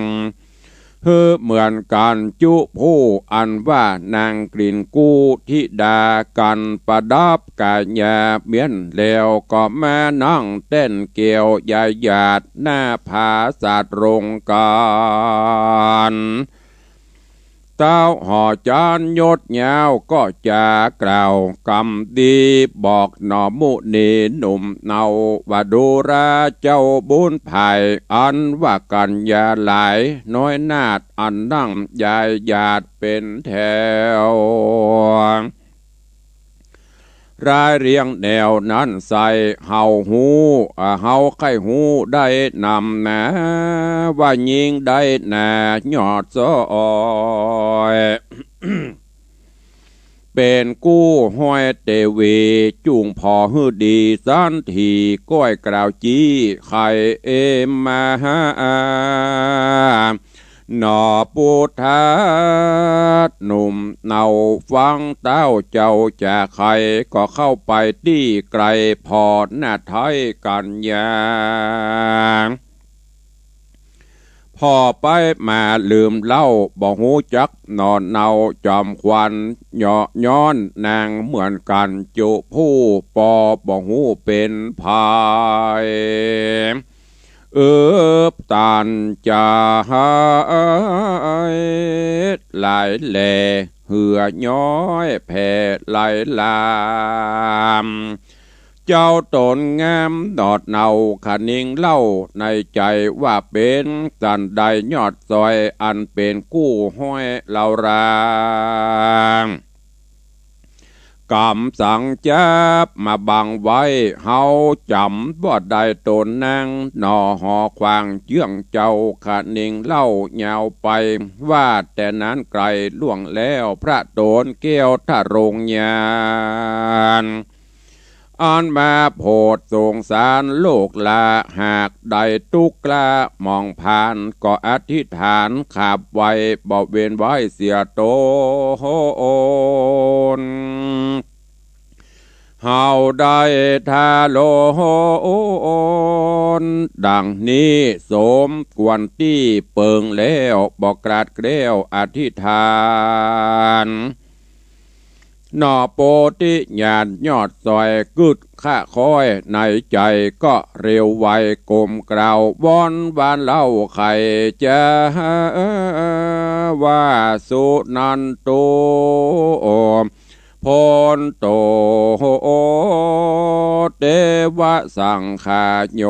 หื้อเหมือนกั๋นจุผู้อันว่านางกลิ่นกู้ธิดากั๋นประดับกายาเมียน แล้วก็มานั่งแต้นแก้วยายหยาดหน้าผาสาทรงกั๋น เต๊าหอจานยศยาวก็จ๋ากล่าวกำดีบอกหนอมุนีหนุ่มเนาว่าดูราเจ้าบุญไพร่ อันว่ากัญญาหลายน้อยนาถอันนั่งยายหยาดเป๋นแถว ร้ายเรียงแนวนั้นใส่ เฮาฮู้ อ่า เฮาใค่ฮู้ได้นำนา ว่ายิ่งได้นายอดสอย เป๋นกู้ฮ้อยเตวี จุ่งผ่อหื้อดีสันที ก้อยกล่าวจี้ ใค่เอมมาหา หนอปุทธาหนุ่มเนา ฟังเต้าเจ้าจาใค่ ก็เข้าไปตี้ไก๋ ผ่อหน้าไท้กั๋นยา ผ่อไปมาลืมเล่า บ่ฮู้จักหนอเนา จอมขวัญ เยาะย้อนนางเหมือนกั๋น จุผู้ปอบ่ฮู้เป๋นใผ เอิบตันจาหาย หลายแล เหือย้อยแผ่ไหลลาม เจ้าต๋นงามหนอเนา คะนิงเล่าในใจ๋ ว่าเป๋นสันใดยอดสอย อันเป๋นกู้ฮ้อยเฮารา ก๋ำสังจับมาบังไว้ เฮาจ๋ำบ่ได้ต๋นนาง หนอหอขวางเจื้องเจ้า คะนิงเล่ายาวไป ว่าแต่นั้นไก๋ล่วงแล้ว พระโตนแก้วทรงญาณ อันมาโผดสงสารลูกหลา หากได้ตุ๊กข์ละหมองผ่าน ก็อธิษฐานขับไว้ บ่เว้นไว้เสียต๋น เฮาได้ทาโลน ดังนี้สมควรตี้เปิงแล้ว บ่กลาดแคล้วอธิษฐาน หนอโปธิญาณยอดสอย กึ๊ดคะคอยในใจ๋ ก็เร็วไวก้มกล่าว วอนว่าเล่าใค่จะว่า สุนันโต โพนโต เตวะสังคาโย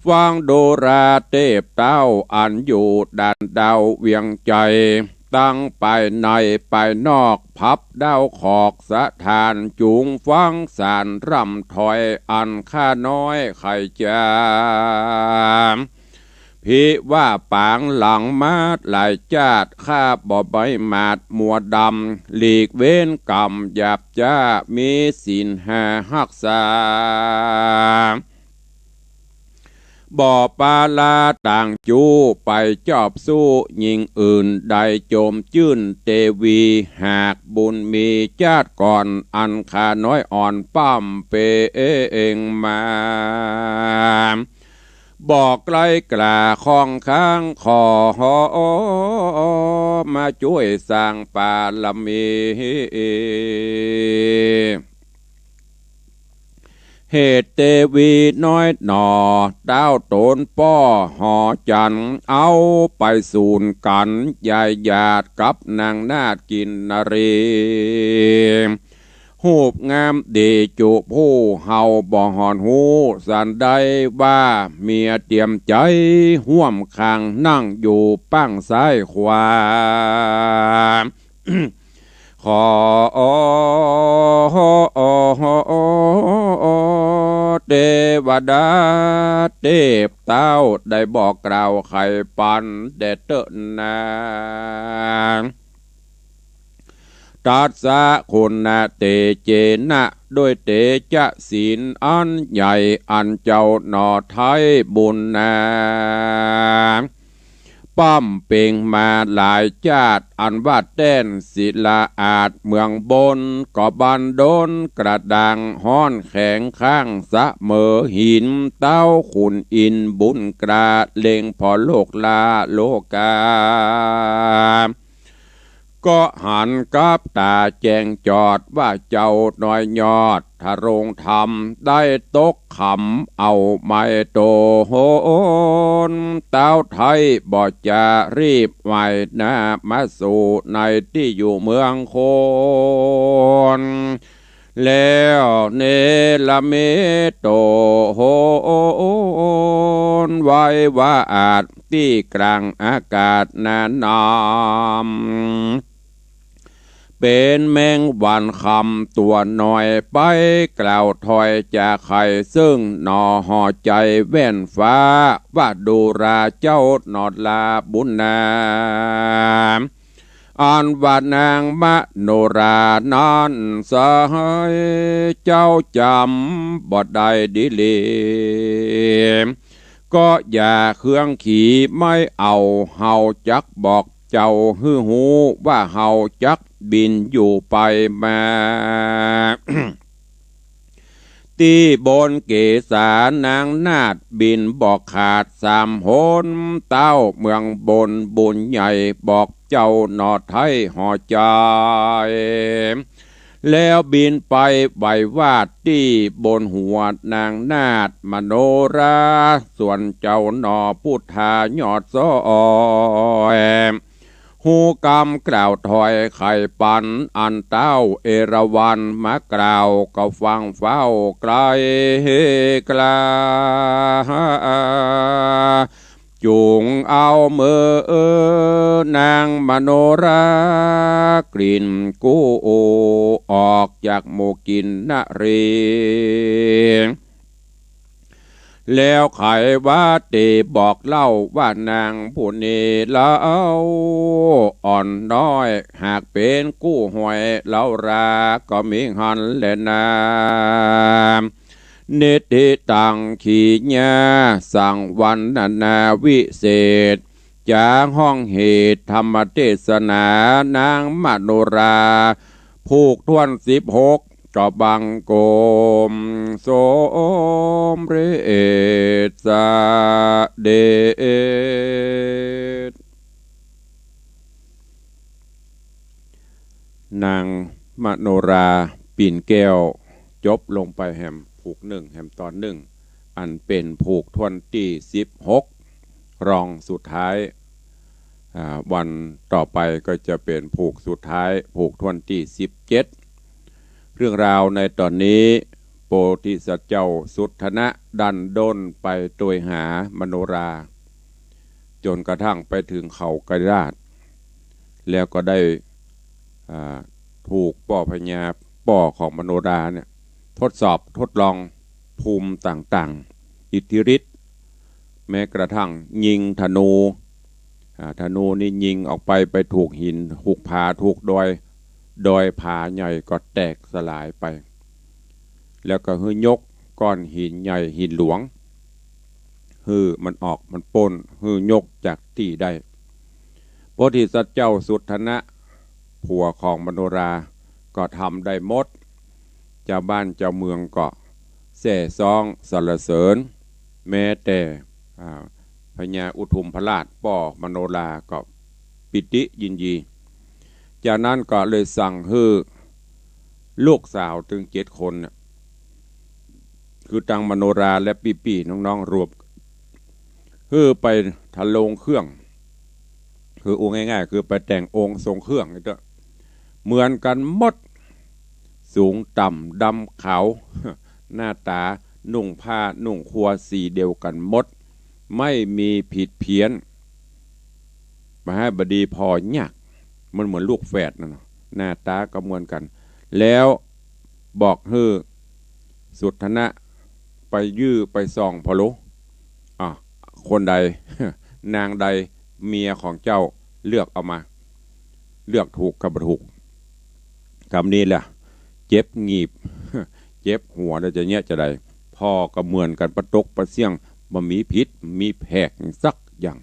ฟังดูราเตพเต้า อันอยู่ด่านดาวเวียงไจ ตังภายในภายนอก พับดาวขอกสถาน จุงฟังสารร่ำถ้อย อันข้าน้อยใค่จะ ภิว่าปางหลังมาหลายจาติ ข้าบ่ใบ้หมาดมัวดำ หลีกเว้นกรรมหยาบจ๊า มีศีลห้าฮักษา บ่ปาลาต่างจู้ ไปจอบสู้ญิงอื่น ได้จมจื้นเตวี หากบุญมีจาติก่อน อันข้าน้อยอ่อนป้ำเปเองมา บ่ไกลกล้าข้องค้าง ขอมาจ้วยสร้างปารมี เหตุเตวีน้อยหนอ เต้าต๋นป้อหอจันทร์ เอาไปสูนกั๋น ยายหยาดกับนางนาฏกินนรี ฮูปงามดีจุผู้ เฮาบ่หอนฮู้สันใด ว่าเมียเตียมใจ๋ฮ่วมข้าง นั่งอยู่ป้างซ้ายขวา ขอเตวดาเตพเต้า ได้บอกกล่าวไขปันแด่เต๊อะนา ตัสสะคุณเตเจนะ ด้วยเตจะศีลอันใหญ่ อันเจ้าหน่อไท้บุญนา ป้ำเป่งมาหลายจาติ อันว่าแต้นศิลาอาจเมืองบน ก็บันดลกระด้างฮ้อนแข็งข้างเสมอหิน เต้าขุนอินทร์บุญกล้า เล็งผ่อโลกลาโลกา ก็หันกับต๋าแจ้งจอดว่าเจ้าน้อยยอดทรงธรรม ได้ตกขำเอาไม้โตน เต้าไท้บ่จะรีบไหว้หน้ามาสู่ในตี้อยู่เมืองคน แล้วเนรมิตโตนไว้ว่าอาจตี้กลางอากาศนานนาม เป๋นแมงวันคำตั๋วน้อย ไปกล่าวถ้อยจาใค่ เซิ่งหน่อห่อใจ๋แว่นฟ้า ว่าดูราเจ้าหนอลาบุญนา อันว่านางมโนรานั้นสหาย เจ้าจ๋ำบ่ได้ดีหลี ก็อย่าเคืองขีไม่เอา เฮาจักบอกเจ้าหื้อฮู้ ว่าเฮาจักบินอยู่ไปมา ตี้บนเกศานางนาฏ บินบ่ขาดสามหน เต้าเมืองบนบุญใหญ่ บอกเจ้าหนอไท้ห่อใจ๋ แล้วบินไปไหว้วาดตี้บนหัวนางนาฏมโนรา ส่วนเจ้าหนอพุทธายอดซอย ฮู้กำกล่าวถ้อยใค่ปัน อันเต้าเอราวัณมากล่าว ก็ฟังเฝ้าไกลกล้า จุงเอามือนางมโนรา กลิ่นกู้ออกจากหมู่กินนรี แล้วใค่ว่าเต๋บอกเล่าว่านางผู้นี้เล่า อ่อนน้อยหากเป๋นกู้หวยเล่ารา ก็มีหั้นแลนา นิทธิตังขีญา สังวรรณนาวิเศษ จ๋าห้องเหตุธรรมเตสนานางมโนรา ผูกถ้วนสิบหก ก็บังคมสมเร็จเสด็จ นางมโนราปิ่นแก้ว จบลงไปแหมผูกนึ่ง แหมตอนนึ่ง อันเป๋นผูกถ้วนตี้สิบหก รองสุดท้าย อ่า วันต่อไปก็จะเป๋นผูกสุดท้าย ผูกถ้วนตี้สิบเจ็ด เรื่องราวในต๋อนนี้ โพธิสัตว์เจ้าสุทธนะดันด้นไปโตยหามโนรา จ๋นกระทั่งไปเถิงเขาไกรลาด แล้วก็ได้ อ่า ถูกป้อพญา ป้อของมโนราเนี่ย ทดสอบทดลองภูมิต่างๆ อิทธิฤทธิ์ แม้กระทั่งยิงธนู อ่า ธนูนี่ยิงออกไป ไปถูกหิน ถูกผา ถูกดอย ดอยผาใหญ่ก็แตกสลายไป แล้วก็หื้อยกก้อนหินใหญ่หินหลวง หื้อมันออกมันป๊น หื้อยกจากตี้ได้ โพธิสัตว์เจ้าสุทธนะ ผัวของมโนรา ก็ทำได้หมด จาวบ้านจาวเมืองก็แซ่ซ้องสรรเสริญ แม้แต่ อ่า พญาอุทุมพราชป้อมโนราก็ปีติยินดี จากนั้นก็เลยสั่งหื้อลูกสาวเถิงเจ็ดคนเนี่ย คือตังมโนราและปี้ๆน้องๆรวม หื้อไปทะลงเครื่อง คืออู้ง่ายๆ คือไปแต่งองค์ทรงเครื่องนี่เต๊อะ เหมือนกั๋นหมด สูงต่ำดำขาว หน้าต๋านุ่งผ้านุ่งครัวสีเดียวกั๋นหมด ไม่มีผิดเพี้ยน บ่าหื้อบ่ดีผ่อยาก มันเหมือนลูกแฝดนั่นน่ะ หน้าต๋าก็เหมือนกั๋น แล้วบอกหื้อสุทธนะไปยื้อไปส่องผ่อลุ อ่ะ คนใด นางใด เมียของเจ้าเลือกเอามา เลือกถูกกับบ่ถูก กำนี้แหละ เจ็บหงีบ เจ็บหัวแล้วจะเยียะจาใด ผ่อก็เหมือนกั๋นปะตกปะเสี้ยง บ่มีผิดมีแผกสักอย่าง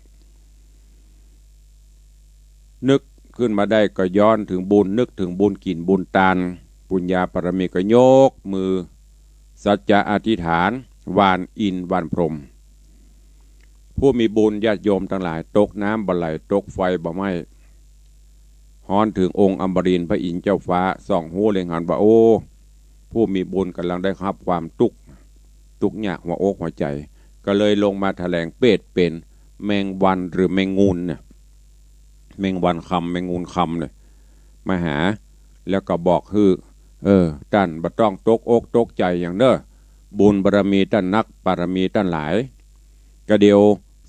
นึกขึ้นมาได้ก็ย้อนเถิงบุญ นึกเถิงบุญกิ๋นบุญตาน ปุญญาบารมีก็ยกมือสัจจะอธิษฐาน หว่านอินทร์หว่านพรหม ผู้มีบุญญาติโยมตังหลาย ตกน้ำบ่ไหล ตกไฟบ่ไหม้ ฮ้อนเถิงองค์อมรินทร์พระอินทร์เจ้าฟ้า ส่องฮู้เล็งหันว่า โอ้ ผู้มีบุญก่ำลังได้ฮับความตุ๊กข์ ตุ๊กข์ยากหัวอกหัวใจ๋ ก็เลยลงมาแถลงเปรตเป๋นแมงวันหรือแมงงูนเนี่ย แมงวันคำ แมงงูนคำเนี่ย มาหา แล้วก็บอกหื้อ เออ ต้านบ่ต้องตกอกตกใจ๋หยังเน่อ บุญบารมีต้านนัก บารมีต้านหลาย ก็เดี๋ยว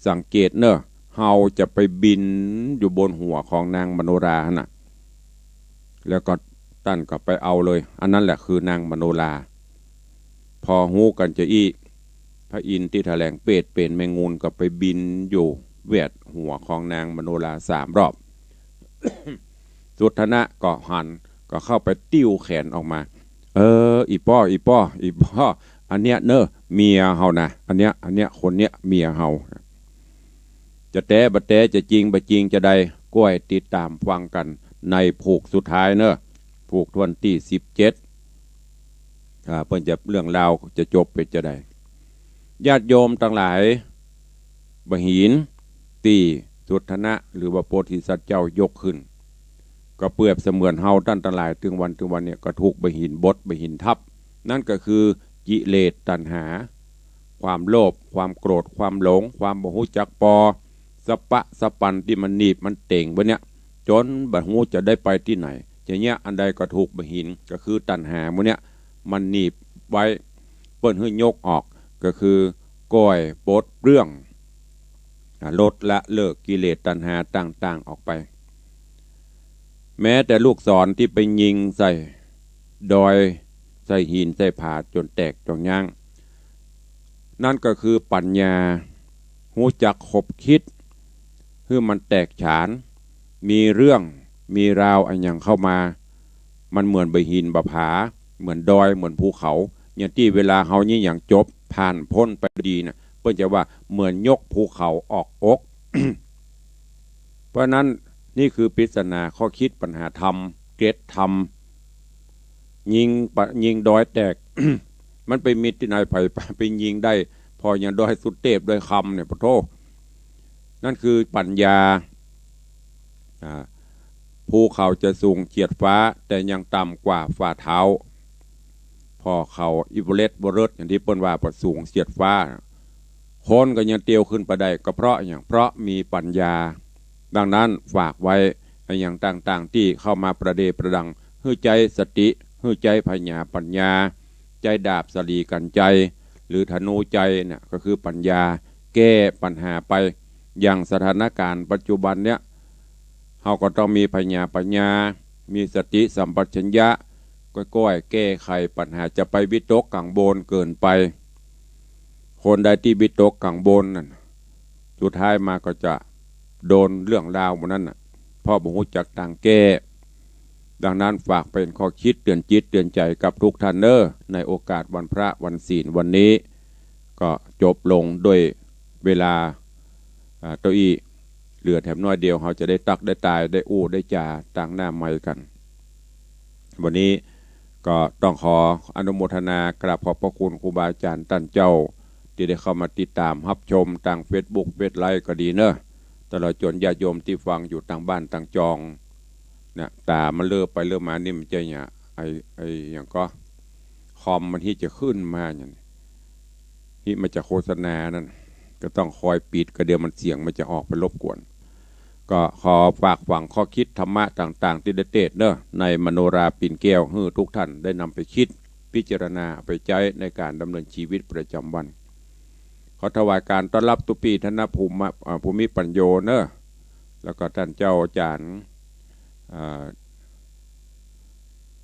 สังเกตเน่อ เฮาจะไปบินอยู่บนหัวของนางมโนราหั้นน่ะ แล้วก็ต้านก็ไปเอาเลย อันนั้นแหละคือนางมโนรา พอฮู้กั๋นจาอี้ พระอินทร์ตี้ถะแหลงเปรตเป๋นแมงงูลก็ไปบินอยู่แวดหัวของนางมโนราสามรอบ สุทธนะก็หัน ก็เข้าไปติ้วแขนออกมา เออ อี่ป้อ อี่ป้อ อี่ป้อ อันเนี้ยเน่อ เมียเฮานะ อันเนี้ย อันเนี้ย คนเนี้ย เมียเฮา จะแต๊บ่แต๊ จะจริงบ่จริงจาใด ก้อยติดต๋ามฟังกั๋นในผูกสุดท้ายเน่อ ผูกถ้วนตี้สิบเจ็ด อ่า เปิ้นจะ เรื่องราวจะจบเป๋นจาใด ญาติโยมตังหลาย บ่าหินตี้สุทธนะ หรือว่าโพธิสัตว์เจ้ายกขึ้น ก็เปรียบเสมือนเฮาต้านตังหลาย ตึงวัน ตึงวันเนี่ย ก็ถูกบ่าหินบด บ่าหินทับ นั่นก็คือกิเลสตัณหา ความโลภ ความโกรธ ความหลง ความบ่ฮู้จักปอ สะปะสะปันตี้มันหนีบมันเต็งไว้เนี่ย จ๋นบ่ฮู้จะได้ไปตี้ไหน จะเยียะอันใดก็ถูกบ่าหิน ก็คือตัณหาหมู่เนี่ย มันหนีบไว้ เปิ้นหื้อยกออก ก็คือก้อยปลดเปลื้อง อ่า ลดละเลิกกิเลสตัณหาต่างๆ ออกไป แม้แต่ลูกศรตี้ไปยิงใส่ดอย ใส่หิน ใส่ผาจ๋นแตกจ๋นย้าง นั่นก็คือปัญญา ฮู้จักขบคิด หื้อมันแตกฉาน มีเรื่อง มีราวอะหยังเข้ามา มันเหมือนบ่าหินบ่าผา เหมือนดอย เหมือนภูเขา อย่างตี้เวลาเฮาเยียะหยังจบ ผ่านพ้นไปดีน่ะ เปิ้นจะว่าเหมือนยกภูเขาออกอก เพราะฉะนั้นนี่คือปริศนาข้อคิดปัญหาธรรม เกร็ดธรรม ยิงปะ ยิงดอยแตก มันไปมีตี้ไหน ไป ไปยิงได้ พออย่างดอยสุเตพ ดอยคำเนี่ย ปะโธ่ นั่นคือปัญญา อ่า ภูเขาจะสูงเฉียดฟ้า แต่ยังต่ำกว่าฝ่าเท้า พอเขาเอเวอเรสต์ เวอเรสต์ อย่างตี้เปิ้นว่า ปะสูงเฉียดฟ้า คนก็ยังเตียวขึ้นไปได้ ก็เพราะอะหยัง เพราะมีปัญญา ดังนั้นฝากไว้ อะหยังต่างๆ ตี้เข้ามาประเดประดัง หื้อใจ๊สติ หื้อใจ๊ผญาปัญญา ใจ๊ดาบสะหลีกัณฑ์ใจ๊ หรือธนูใจ๊เนี่ย ก็คือปัญญา แก้ปัญหาไป อย่างสถานการณ์ปัจจุบันเนี่ย เฮาก็ต้องมีผญาปัญญา มีสติสัมปชัญญะ ก้อยๆ แก้ไขปัญหา จะไปวิตกกังวลเกินไป คนใดตี้วิตกกังวลนั่น สุดท้ายมาก็จะโดนเรื่องราวหมู่นั้นน่ะ เพราะบ่ฮู้จักตางแก้ ดังนั้นฝากเป๋นข้อคิดเตือนจิตเตือนใจ๋กับทุกท่านเน่อ ในโอกาสวันพระวันศีลวันนี้ ก็จบลงด้วยเวลา อ่า เต้าอี้ เหลือแถมน้อยเดียว เฮาจะได้ตั๊กได้ตาย ได้อู้ได้จ๋าตางหน้าไมค์กั๋น วันนี้ก็ต้องขออนุโมทนากราบขอบพระคุณครูบาอาจ๋ารย์ต้านเจ้า ตี้ได้เข้ามาติดต๋ามฮับชมตางเฟซบุ๊ก เฟซไลฟ์ก็ดีเน่อ ตลอดจ๋นญาติโยมตี้ฟังอยู่ตางบ้านตางจอง เนี่ย ต๋ามันเล่อไปเล่อมานี่มันจะเนี่ย ไอ้ ไอ้หยังก็ คอมมันฮิจะขึ้นมาเนี่ย ฮิมันจะโฆษณานั่น ก็ต้องคอยปิด ก็เดี๋ยวมันเสียงมันจะออกไปรบกวน ก็ขอฝากฝังข้อคิดธรรมะต่างๆ ตี้ได้เตสน์เน่อ ในมโนราปิ่นแก้ว หื้อทุกท่านได้นำไปคิด พิจารณา เอาไปใจ๊ในก๋านดำเนินชีวิตประจ๋ำวัน ขอถวายก๋านต้อนรับตุ๊ปี้ธนภูมิ อ่า ภูมิปัญโญเน่อ แล้วก็ต้านเจ้าอาจ๋ารย์ อ่า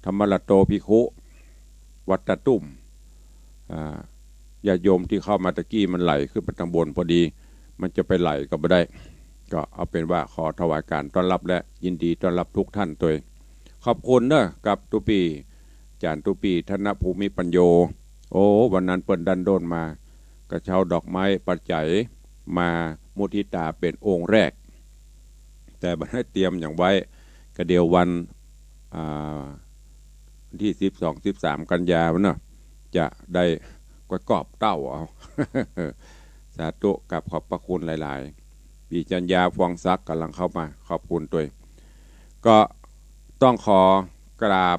ธรรมรัตโตภิกขุ วัดตะตุ้ม อ่า ญาติโยมตี้เข้ามาตะกี้มันไหลขึ้นไปตางบนพอดี มันจะไปไหลก็บ่ได้ ก็เอาเป๋นว่าขอถวายก๋านต้อนรับและยินดีต้อนรับทุกท่านตวย ขอบคุณเน่อ กับตุ๊ปี้ อาจ๋ารย์ตุ๊ปี้ธนภูมิปัญโญ โอ้ วันนั้นเปิ้นดั้นด้นมา กระเช้าดอกไม้ปัจจัยมามุทิตาเป๋นองค์แรก แต่บ่ได้เตรียมหยังไว้ ก็เดี๋ยววัน อ่า วันตี้สิบสอง สิบสาม กันยาเนาะ จะได้ก้อยกอบเต้าเอา สาธุ กราบขอบพระคุณหลายๆ ปี้จัญญา ฟองศักดิ์ ก่ำลังเข้ามา ขอบคุณตวย ก็ต้องขอกราบ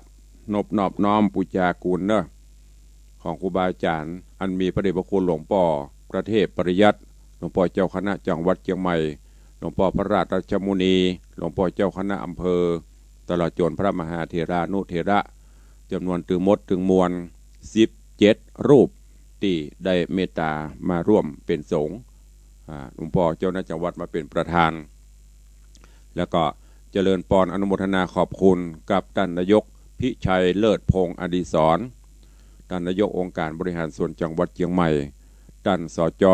นบนอบน้อมปู๋จากู๋นเน่อ ของครูบาอาจ๋ารย์ อันมีพระเดชพระคุณหลวงป้อพระเทพปริยัติ หลวงป้อเจ้าคณะจังหวัดเจียงใหม่ หลวงป้อพระราชมุนี หลวงป้อเจ้าคณะอำเภอ ตลอดจ๋นพระมหาเถรานุเถระ จ๋ำนวนตึงหมดตึงมวล สิบเจ็ด รูป ตี้ได้เมตต๋ามาร่วมเป๋นสงฆ์ อ่า หลวงป้อเจ้าคณะจังหวัดมาเป๋นประธาน แล้วก็เจ จริญปอนอนุโมทนาขอบคุณกับต้านนายกพิชัยเลิศพงษ์อดิศร ต้านนายกองค์การบริหารส่วนจังหวัดเจียงใหม่ ต้าน สจ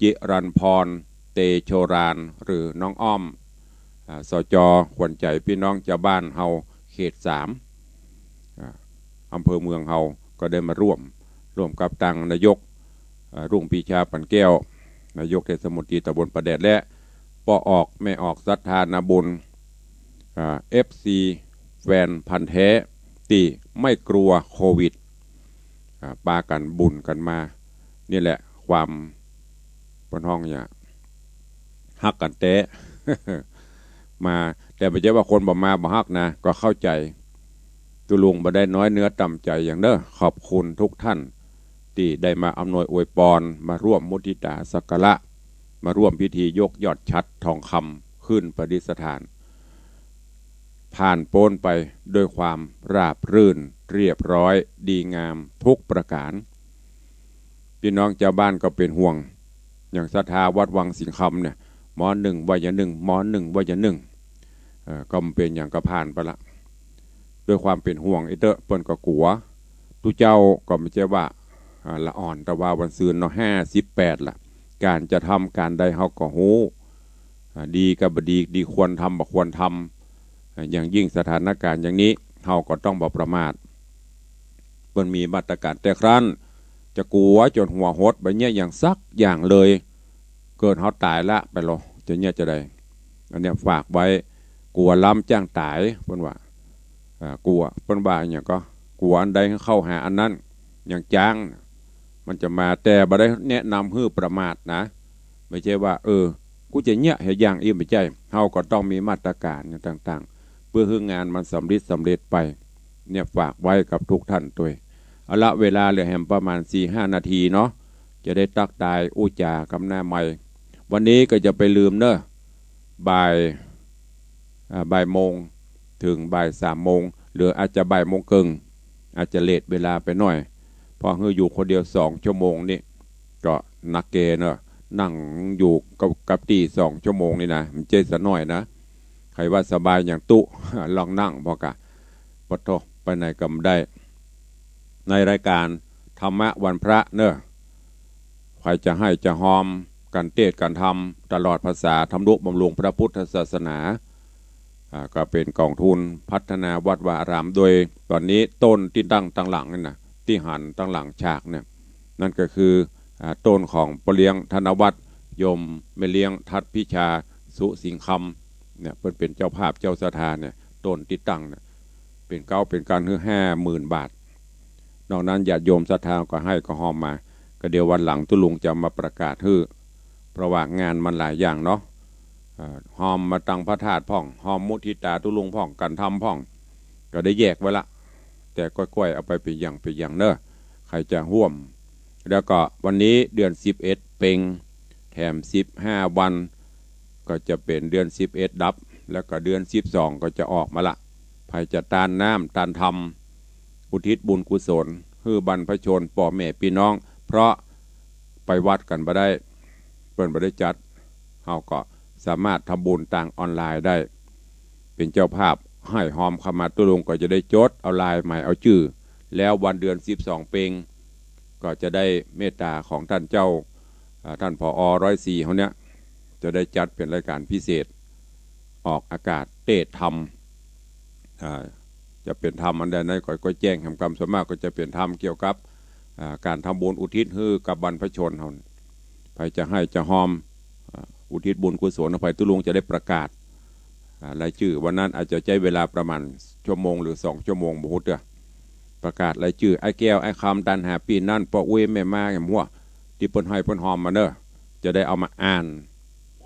จิรันพร เตโชราน หรือน้องอ้อม อ่า สจ ขวัญใจปี้น้องจาวบ้านเฮาเขตสาม อ่า อำเภอเมืองเฮาก็ได้มาร่วม ร่วมกับตังนายก อ่า รุ่งปรีชา ปั่นแก้ว นายกเทศมนตรีตำบลป่าแดด และป้อออกแม่ออกศรัทธานาบุญ อ่า เอฟซี แฟนพันธุ์แท้ตี้ไม่กลัวโควิด อ่า ปากั๋นบุญกั๋นมา นี่แหละความ เปิ้นฮ้องหยัง ฮักกั๋นแต๊ มา แต่บ่ใจ้ว่าคนบ่มาบ่ฮักนะ ก็เข้าใจ๋ ตุ๊ลุงบ่ได้น้อยเนื้อต่ำใจ๋หยังเน่อ ขอบคุณทุกท่านตี้ได้มาอำนวยอวยปอน มาร่วมมุทิตาสักการะ มาร่วมพิธียกยอดฉัตรทองคำขึ้นประดิษฐาน ผ่านป๊นไปด้วยความราบรื่นเรียบร้อยดีงามทุกประก๋าน ปี้น้องจาวบ้านก็เป๋นห่วง อย่างศรัทธาวัดวังสิงห์คำเนี่ย หมอนึ่งว่าอย่างนึ่ง หมอนึ่งว่าอย่างนึ่ง เอ่อ ก็บ่เป๋นหยังก็ผ่านไปละ ด้วยความเป๋นห่วงอี้เต๊อะ เปิ้นก็กั๋ว ตุ๊เจ้าก็บ่ใจ้ว่า อ่า ละอ่อน แต่ว่าวันซืนเนาะ ห้าสิบแปดละ ก๋านจะทำก๋านใดเฮาก็ฮู้ อ่า ดีกับบ่ดี ดีควรทำบ่ควรทำ อ่า อย่างยิ่งสถานก๋ารณ์อย่างนี้ เฮาก็ต้องบ่ประมาท เปิ้นมีมาตรก๋าร แต่ครั้นจะกั๋วจ๋นหัวหด บ่เยียะหยังสักอย่างเลย เกิดเฮาต๋ายละไปลอ จะเยียะจาใด อันเนี้ยฝากไว้ กั๋วล้ำจ้างต๋าย เปิ้นว่า อ่า กั๋ว เปิ้นว่าหยังก็ กั๋วอันใดเข้าหาอันนั้น อย่างจ๊าง มันจะมา แต่บ่ได้แนะนำหื้อประมาทนะ บ่ใจ้ว่า เออ กูจะเยียะหื้ออย่างอี้ บ่ใจ้ เฮาก็ต้องมีมาตรก๋ารอย่างต่างๆ เปื้อหื้องานมันสำริดสำเร็จไป เนี่ยฝากไว้กับทุกท่านตวย เอาละ เวลาเหลือแหมประมาณสี่ห้านาทีเนาะ จะได้ตั๊กตายอู้จ๋าก้ำหน้าใหม่ วันนี้ก็จะไปลืมเน่อ บ่าย อ่า บ่ายโมง เถิงบ่ายสามโมง หรืออาจจะบ่ายโมงเกิ่ง อาจจะเลทเวลาไปหน่อย เพราะหื้ออยู่คนเดียวสองชั่วโมงนี่ ก็หนักแก่เน่อ นั่งอยู่กับ กับตี้สองชั่วโมงนี่นะ บ่ใจ้สะน้อยนะ ใผว่าสบายอย่างตุ๊ ลองนั่งผ่อก่ะ ปะโถ ไปไหนก็บ่ได้ ในรายก๋านธรรมะวันพระเน่อ ใผจะไห้จะฮอม กั๋นเตสน์กั๋นธรรม ตลอดพรรษา ทำนุบำรุงพระพุทธศาสนา อ่า ก็เป๋นก๋องทุนพัฒนาวัดวาอาราม โดยต๋อนนี้โต้นตี้ตั้งตังหลังนี่นะ ตี้หันตังหลังฉากเนี่ย นั่นก็คือ อ่า โต้นของป้อเลี้ยงธนวัฒน์ โยมแม่เลี้ยงทัดพิชา สุสิงห์คำ เนี่ย เปิ้นเป๋นเจ้าภาพเจ้าศรัทธาเนี่ย โต้นตี้ตั้งเนี่ย เป๋นเก๊าเป๋นกั๋นหื้อห้าหมื่นบาท นอกนั้นญาติโยมศรัทธาก็ไห้ก็ฮอมมา ก็เดี๋ยววันหลังตุ๊ลุงจะมาประกาศหื้อ เพราะว่างานมันหลายอย่างเนาะ เอ่อ ฮอมมาตังพระธาตุพ่อง ฮอมมุทิตาตุ๊ลุงพ่อง กั๋นธรรมพ่อง ก็ได้แยกไว้ละ แต่ก้อยๆ เอาไปเป๋นอย่างเป๋นอย่างเน่อ ใผจะฮ่วม แล้วก็วันนี้เดือนสิบเอ็ดเป็ง แถมสิบห้าวัน ก็จะเป๋นเดือนสิบเอ็ดดับ แล้วก็เดือนสิบสองก็จะออกมาละ ใผจะตานน้ำตานธรรม อุทิศบุญกุศล หื้อบรรพชนป้อแม่ปี้น้อง เพราะไปวัดกั๋นบ่ได้ เปิ้นบ่ได้จัด เฮาก็สามารถทำบุญตางออนไลน์ได้ เป๋นเจ้าภาพไห้ฮอมเข้ามา ตุ๊ลุงก็จะได้จดเอาลายหมายเอาจื้อ แล้ววันเดือนสิบสองเป็ง ก็จะได้เมตตาของต้านเจ้า อ่า ต้าน ผอ ร้อยสี่ เฮาเนี่ย จะได้จัดเป๋นรายก๋านพิเศษ ออกอากาศเตสน์ธรรม อ่า จะเป๋นธรรมอันใดนั้นก็ ก็แจ้งแหมกำ ส่วนมากก็จะเป๋นธรรมเกี่ยวกับ อ่า ก๋านทำบุญอุทิศหื้อกับบรรพชนเฮา ใผจะไห้จะฮอม อ่า อุทิศบุญกุศลออกไป ตุ๊ลุงจะได้ประกาศ อ่า รายจื้อ วันนั้นอาจจะใจ๊เวลาประมาณชั่วโมงหรือสองชั่วโมง บ่ฮู้เตื้อ ประกาศรายจื้อ อ้ายแก้ว อ้ายคำ ตานห้าปี้นั้น ป้ออุ๊ย แม่มา แหมหัว ตี้เปิ้นไห้เปิ้นฮอมมาเน่อ จะได้เอามาอ่าน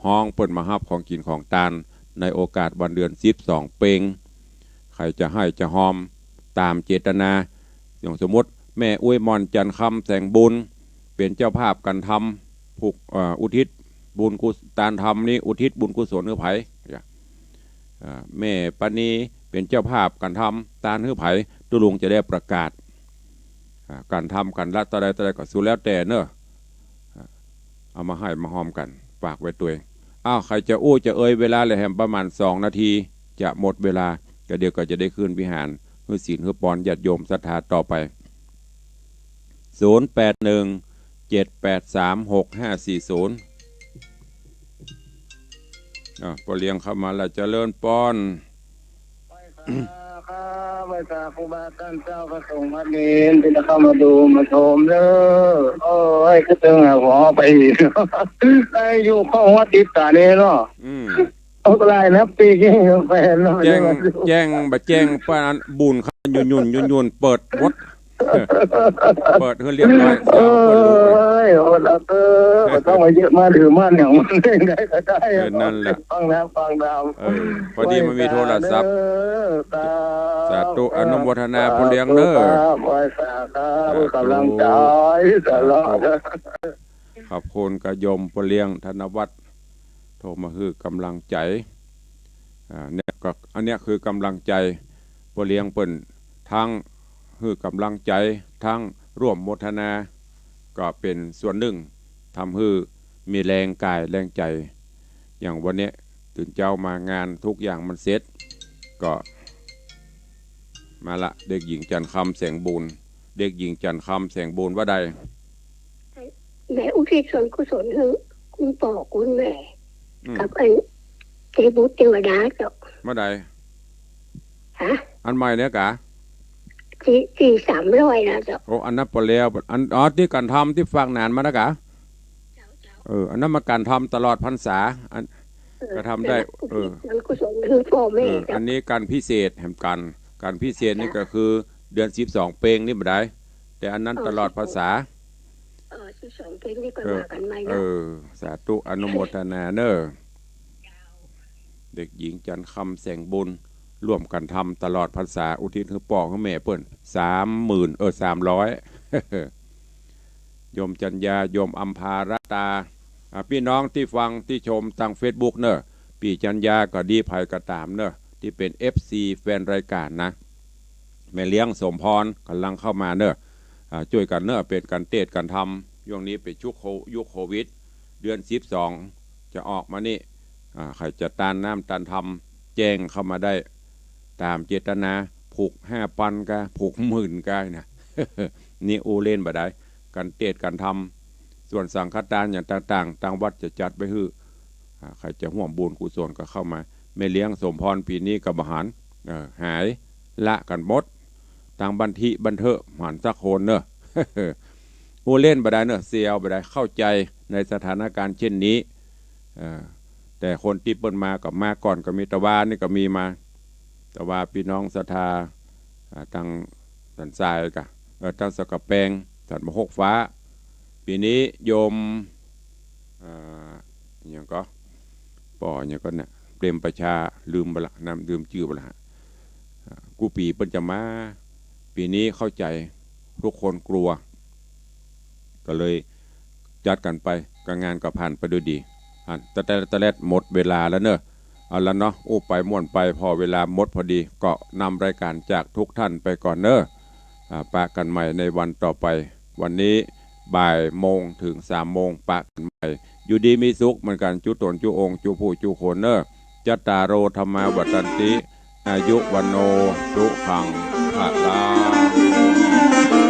ฮ้องเปิ้นมาฮับของกิ๋นของตาน ในโอกาสวันเดือนสิบสองเป็ง ใผจะไห้จะฮอมต๋ามเจตนา อย่างสมมุติ แม่อุ๊ย หม่อนจันทร์คำ แสงบุญ เป๋นเจ้าภาพก๋านทำ ผูก เอ่อ อุทิศบุญกุศ- ตานธรรมนี้อุทิศบุญกุศลหื้อใผ อ่า แม่ปานีเป๋นเจ้าภาพก๋านทำตานหื้อใผ ตุ๊ลุงจะได้ประกาศ อ่า ก๋านทำก๋านละเต้าใดเต้าใดก็สุดแล้วแต่เน่อ อ่า เอามาไห้มาฮอมกั๋น ฝากไว้ตวย อ้าว ใผจะอู้จะเอย เวลาเหลือแหมประมาณสองนาที จะหมดเวลา ก็เดี๋ยวก็จะได้ขึ้นวิหาร หื้อศีลหื้อปอนญาติโยมศรัทธาต่อไป ศูนย์แปดหนึ่ง เจ็ดแปดสาม หกห้าสี่ศูนย์ อ่ะ ป้อเลี้ยงเข้ามาแล้ว เจริญปอน ไหว้สาครับ ไหว้สาครูบาอาจารย์เจ้า พระสงฆ์พระเณร ตี้ได้เข้ามาดูมาชมเด้อ โอ้ย คือตึงอ่ะ หัวไปอีก ไอ้อยู่ข้องวัดติดตาเนี่ยเนาะ อืม เอาหลายนับปีกินกาแฟเนาะ แจ้ง แจ้ง บ่แจ้ง ปานนั้นบุญเขายุ่นๆ ยุ่นๆ เปิดหมด เปิดหื้อเรียบร้อย เอ้ย เอาคนรู้ไป โอ้ย เอาละ เออ บ่ต้องมายึดมั่นถือมั่นอย่างมัน ได้ก็ได้ เออ นั่นแหละ ฟังน้ำฟังน้ำ เออ พอดีมันมีโทรศัพท์ เออ ครับ สาธุ อนุโมทนาป้อเลี้ยงเด้อ ครับ ไหว้สาครับ สาธุ กำลังใจ สาธุ สาธุ ขอบคุณกะโยมป้อเลี้ยงธนวัฒน์ โทรมาหื้อกำลังใจ อ่า เนี่ยก็ อันเนี้ยคือกำลังใจ ป้อเลี้ยงเปิ้น ทั้งหื้อกำลังใจ ทั้งร่วมโมทนา ก็เป๋นส่วนนึ่ง ทำหื้อมีแฮงกายแฮงใจ๋ อย่างวันเนี้ย ตื่นเจ๊ามางานกู้อย่างมันเสร็จ ก็ มาละ เด็กหญิงจันทร์คำ แสงบุญ เด็กหญิงจันทร์คำ แสงบุญ ว่าใด แม่อุทิศส่วนกุศลหื้อคุณป้อคุณแม่ อืม กับไอ้เทพบุตรเทวดาเจ้า เมื่อใด ฮะ อันใหม่เนี่ยกะ ตี้ ตี้สามร้อยนะเจ้า โอ้ อันนั้นปอแล้ว อัน อ๋อ ตี้กั๋นทำตี้ฝากหนานมานะกะ เจ้า เจ้า เออ อันนั้นมากั๋นทำตลอดพรรษา อัน เออ ก็ทำได้ แต่ละ เออ อุทิศส่วนกุศลหื้อป้อแม่ เออ เจ้า อันนี้กั๋นพิเศษแหมกั๋น กั๋นพิเศษนี่ จ้า ก็คือเดือนสิบสองเปงนี่บ่ได้ แต่อันนั้น อ๋อ ตลอดพรรษา เออ สิบสองเปงนี่ก็ เออ ว่ากั๋นใหม่เนาะ เออ สาธุ อนุโมทนาเน้อ เด็กหญิงจันทร์คำ แสงบุญ ร่วมกั๋นทำตลอดพรรษา อุทิศหื้อป้อหื้อแม่เปิ้น สามหมื่น เออ สามร้อย โยมจัญญา โยมอัมพารัตตา อ่า ปี้น้องตี้ฟังตี้ชมตางเฟซบุ๊กเน้อ ปี้จัญญาก็ดี ใผก็ต๋ามเน้อ ตี้เป๋นเอฟซีแฟนรายก๋านนะ แม่เลี้ยงสมพรก่ำลังเข้ามาเน้อ อ่า จ้วยกั๋นเน้อ เป๋นกั๋นเตศน์กั๋นธรรม ช่วงนี้เป๋นยุคโค ยุคโควิด เดือนสิบสองจะออกมานี่ อ่า ใผจะตานน้ำตานธรรม แจ้งเข้ามาได้ ต๋ามเจตนา ผูกห้าปันกา ผูกหมื่นกานะ นี่อู้เล่นบ่ได้ กั๋นเตศน์กั๋นธรรม ส่วนสังฆตานอย่างต่างๆ ตางวัดจะจัดไว้หื้อ อ่า ใผจะฮ่วมบุญกุศลก็เข้ามา แม่เลี้ยงสมพรปี๋นี้ก็บ่หัน เออ หายละกั๋นหมด ตางบันทิบันเทอะหันสักคนเน้อ อู้เล่นบ่ได้เน้อ เสียวบ่ได้ เข้าใจ๋ในสถานก๋ารณ์เช่นนี้ เออ แต่คนตี้เปิ้นมาก็มาก่อนก็มี ตะวานี่ก็มีมา ตะวาปี้น้องศรัทธา อ่า ตางสันทรายกะ เออ ตางสันกำแปง สันมะฮกฟ้า ปี๋นี้โยม อ่า อะหยังก็ ป้ออะหยังก็เนี่ย เปรมประชา ลืมไปละ นาม ลืมจื้อไปละ อ่า กู้ปี๋เปิ้นจะมา ปี๋นี้เข้าใจ๋กู้คนกลัว ก็เลยจัดกั๋นไป ก๋านงานก็ผ่านไปด้วยดี อัน ตะแต๊ด ตะแต๊ด หมดเวลาแล้วเน้อ เอาละเนาะ อู้ไปม่วนไป ผ่อเวลาหมดพอดี ก็นำรายก๋านจากกู้ต้านไปก่อนเน้อ อ่า ปะกั๋นใหม่ในวันต่อไป วันนี้บ่ายโมงเถิงสามโมง ปะกั๋นใหม่ อยู่ดีมีสุขเหมือนกั๋น จุ๊ต๋นจุ๊องค์ จุ๊ผู้จุ๊คนเน้อ จัตตาโร ธัมมา วัฑฒันติ อายุ วัณโณ สุขัง พะลัง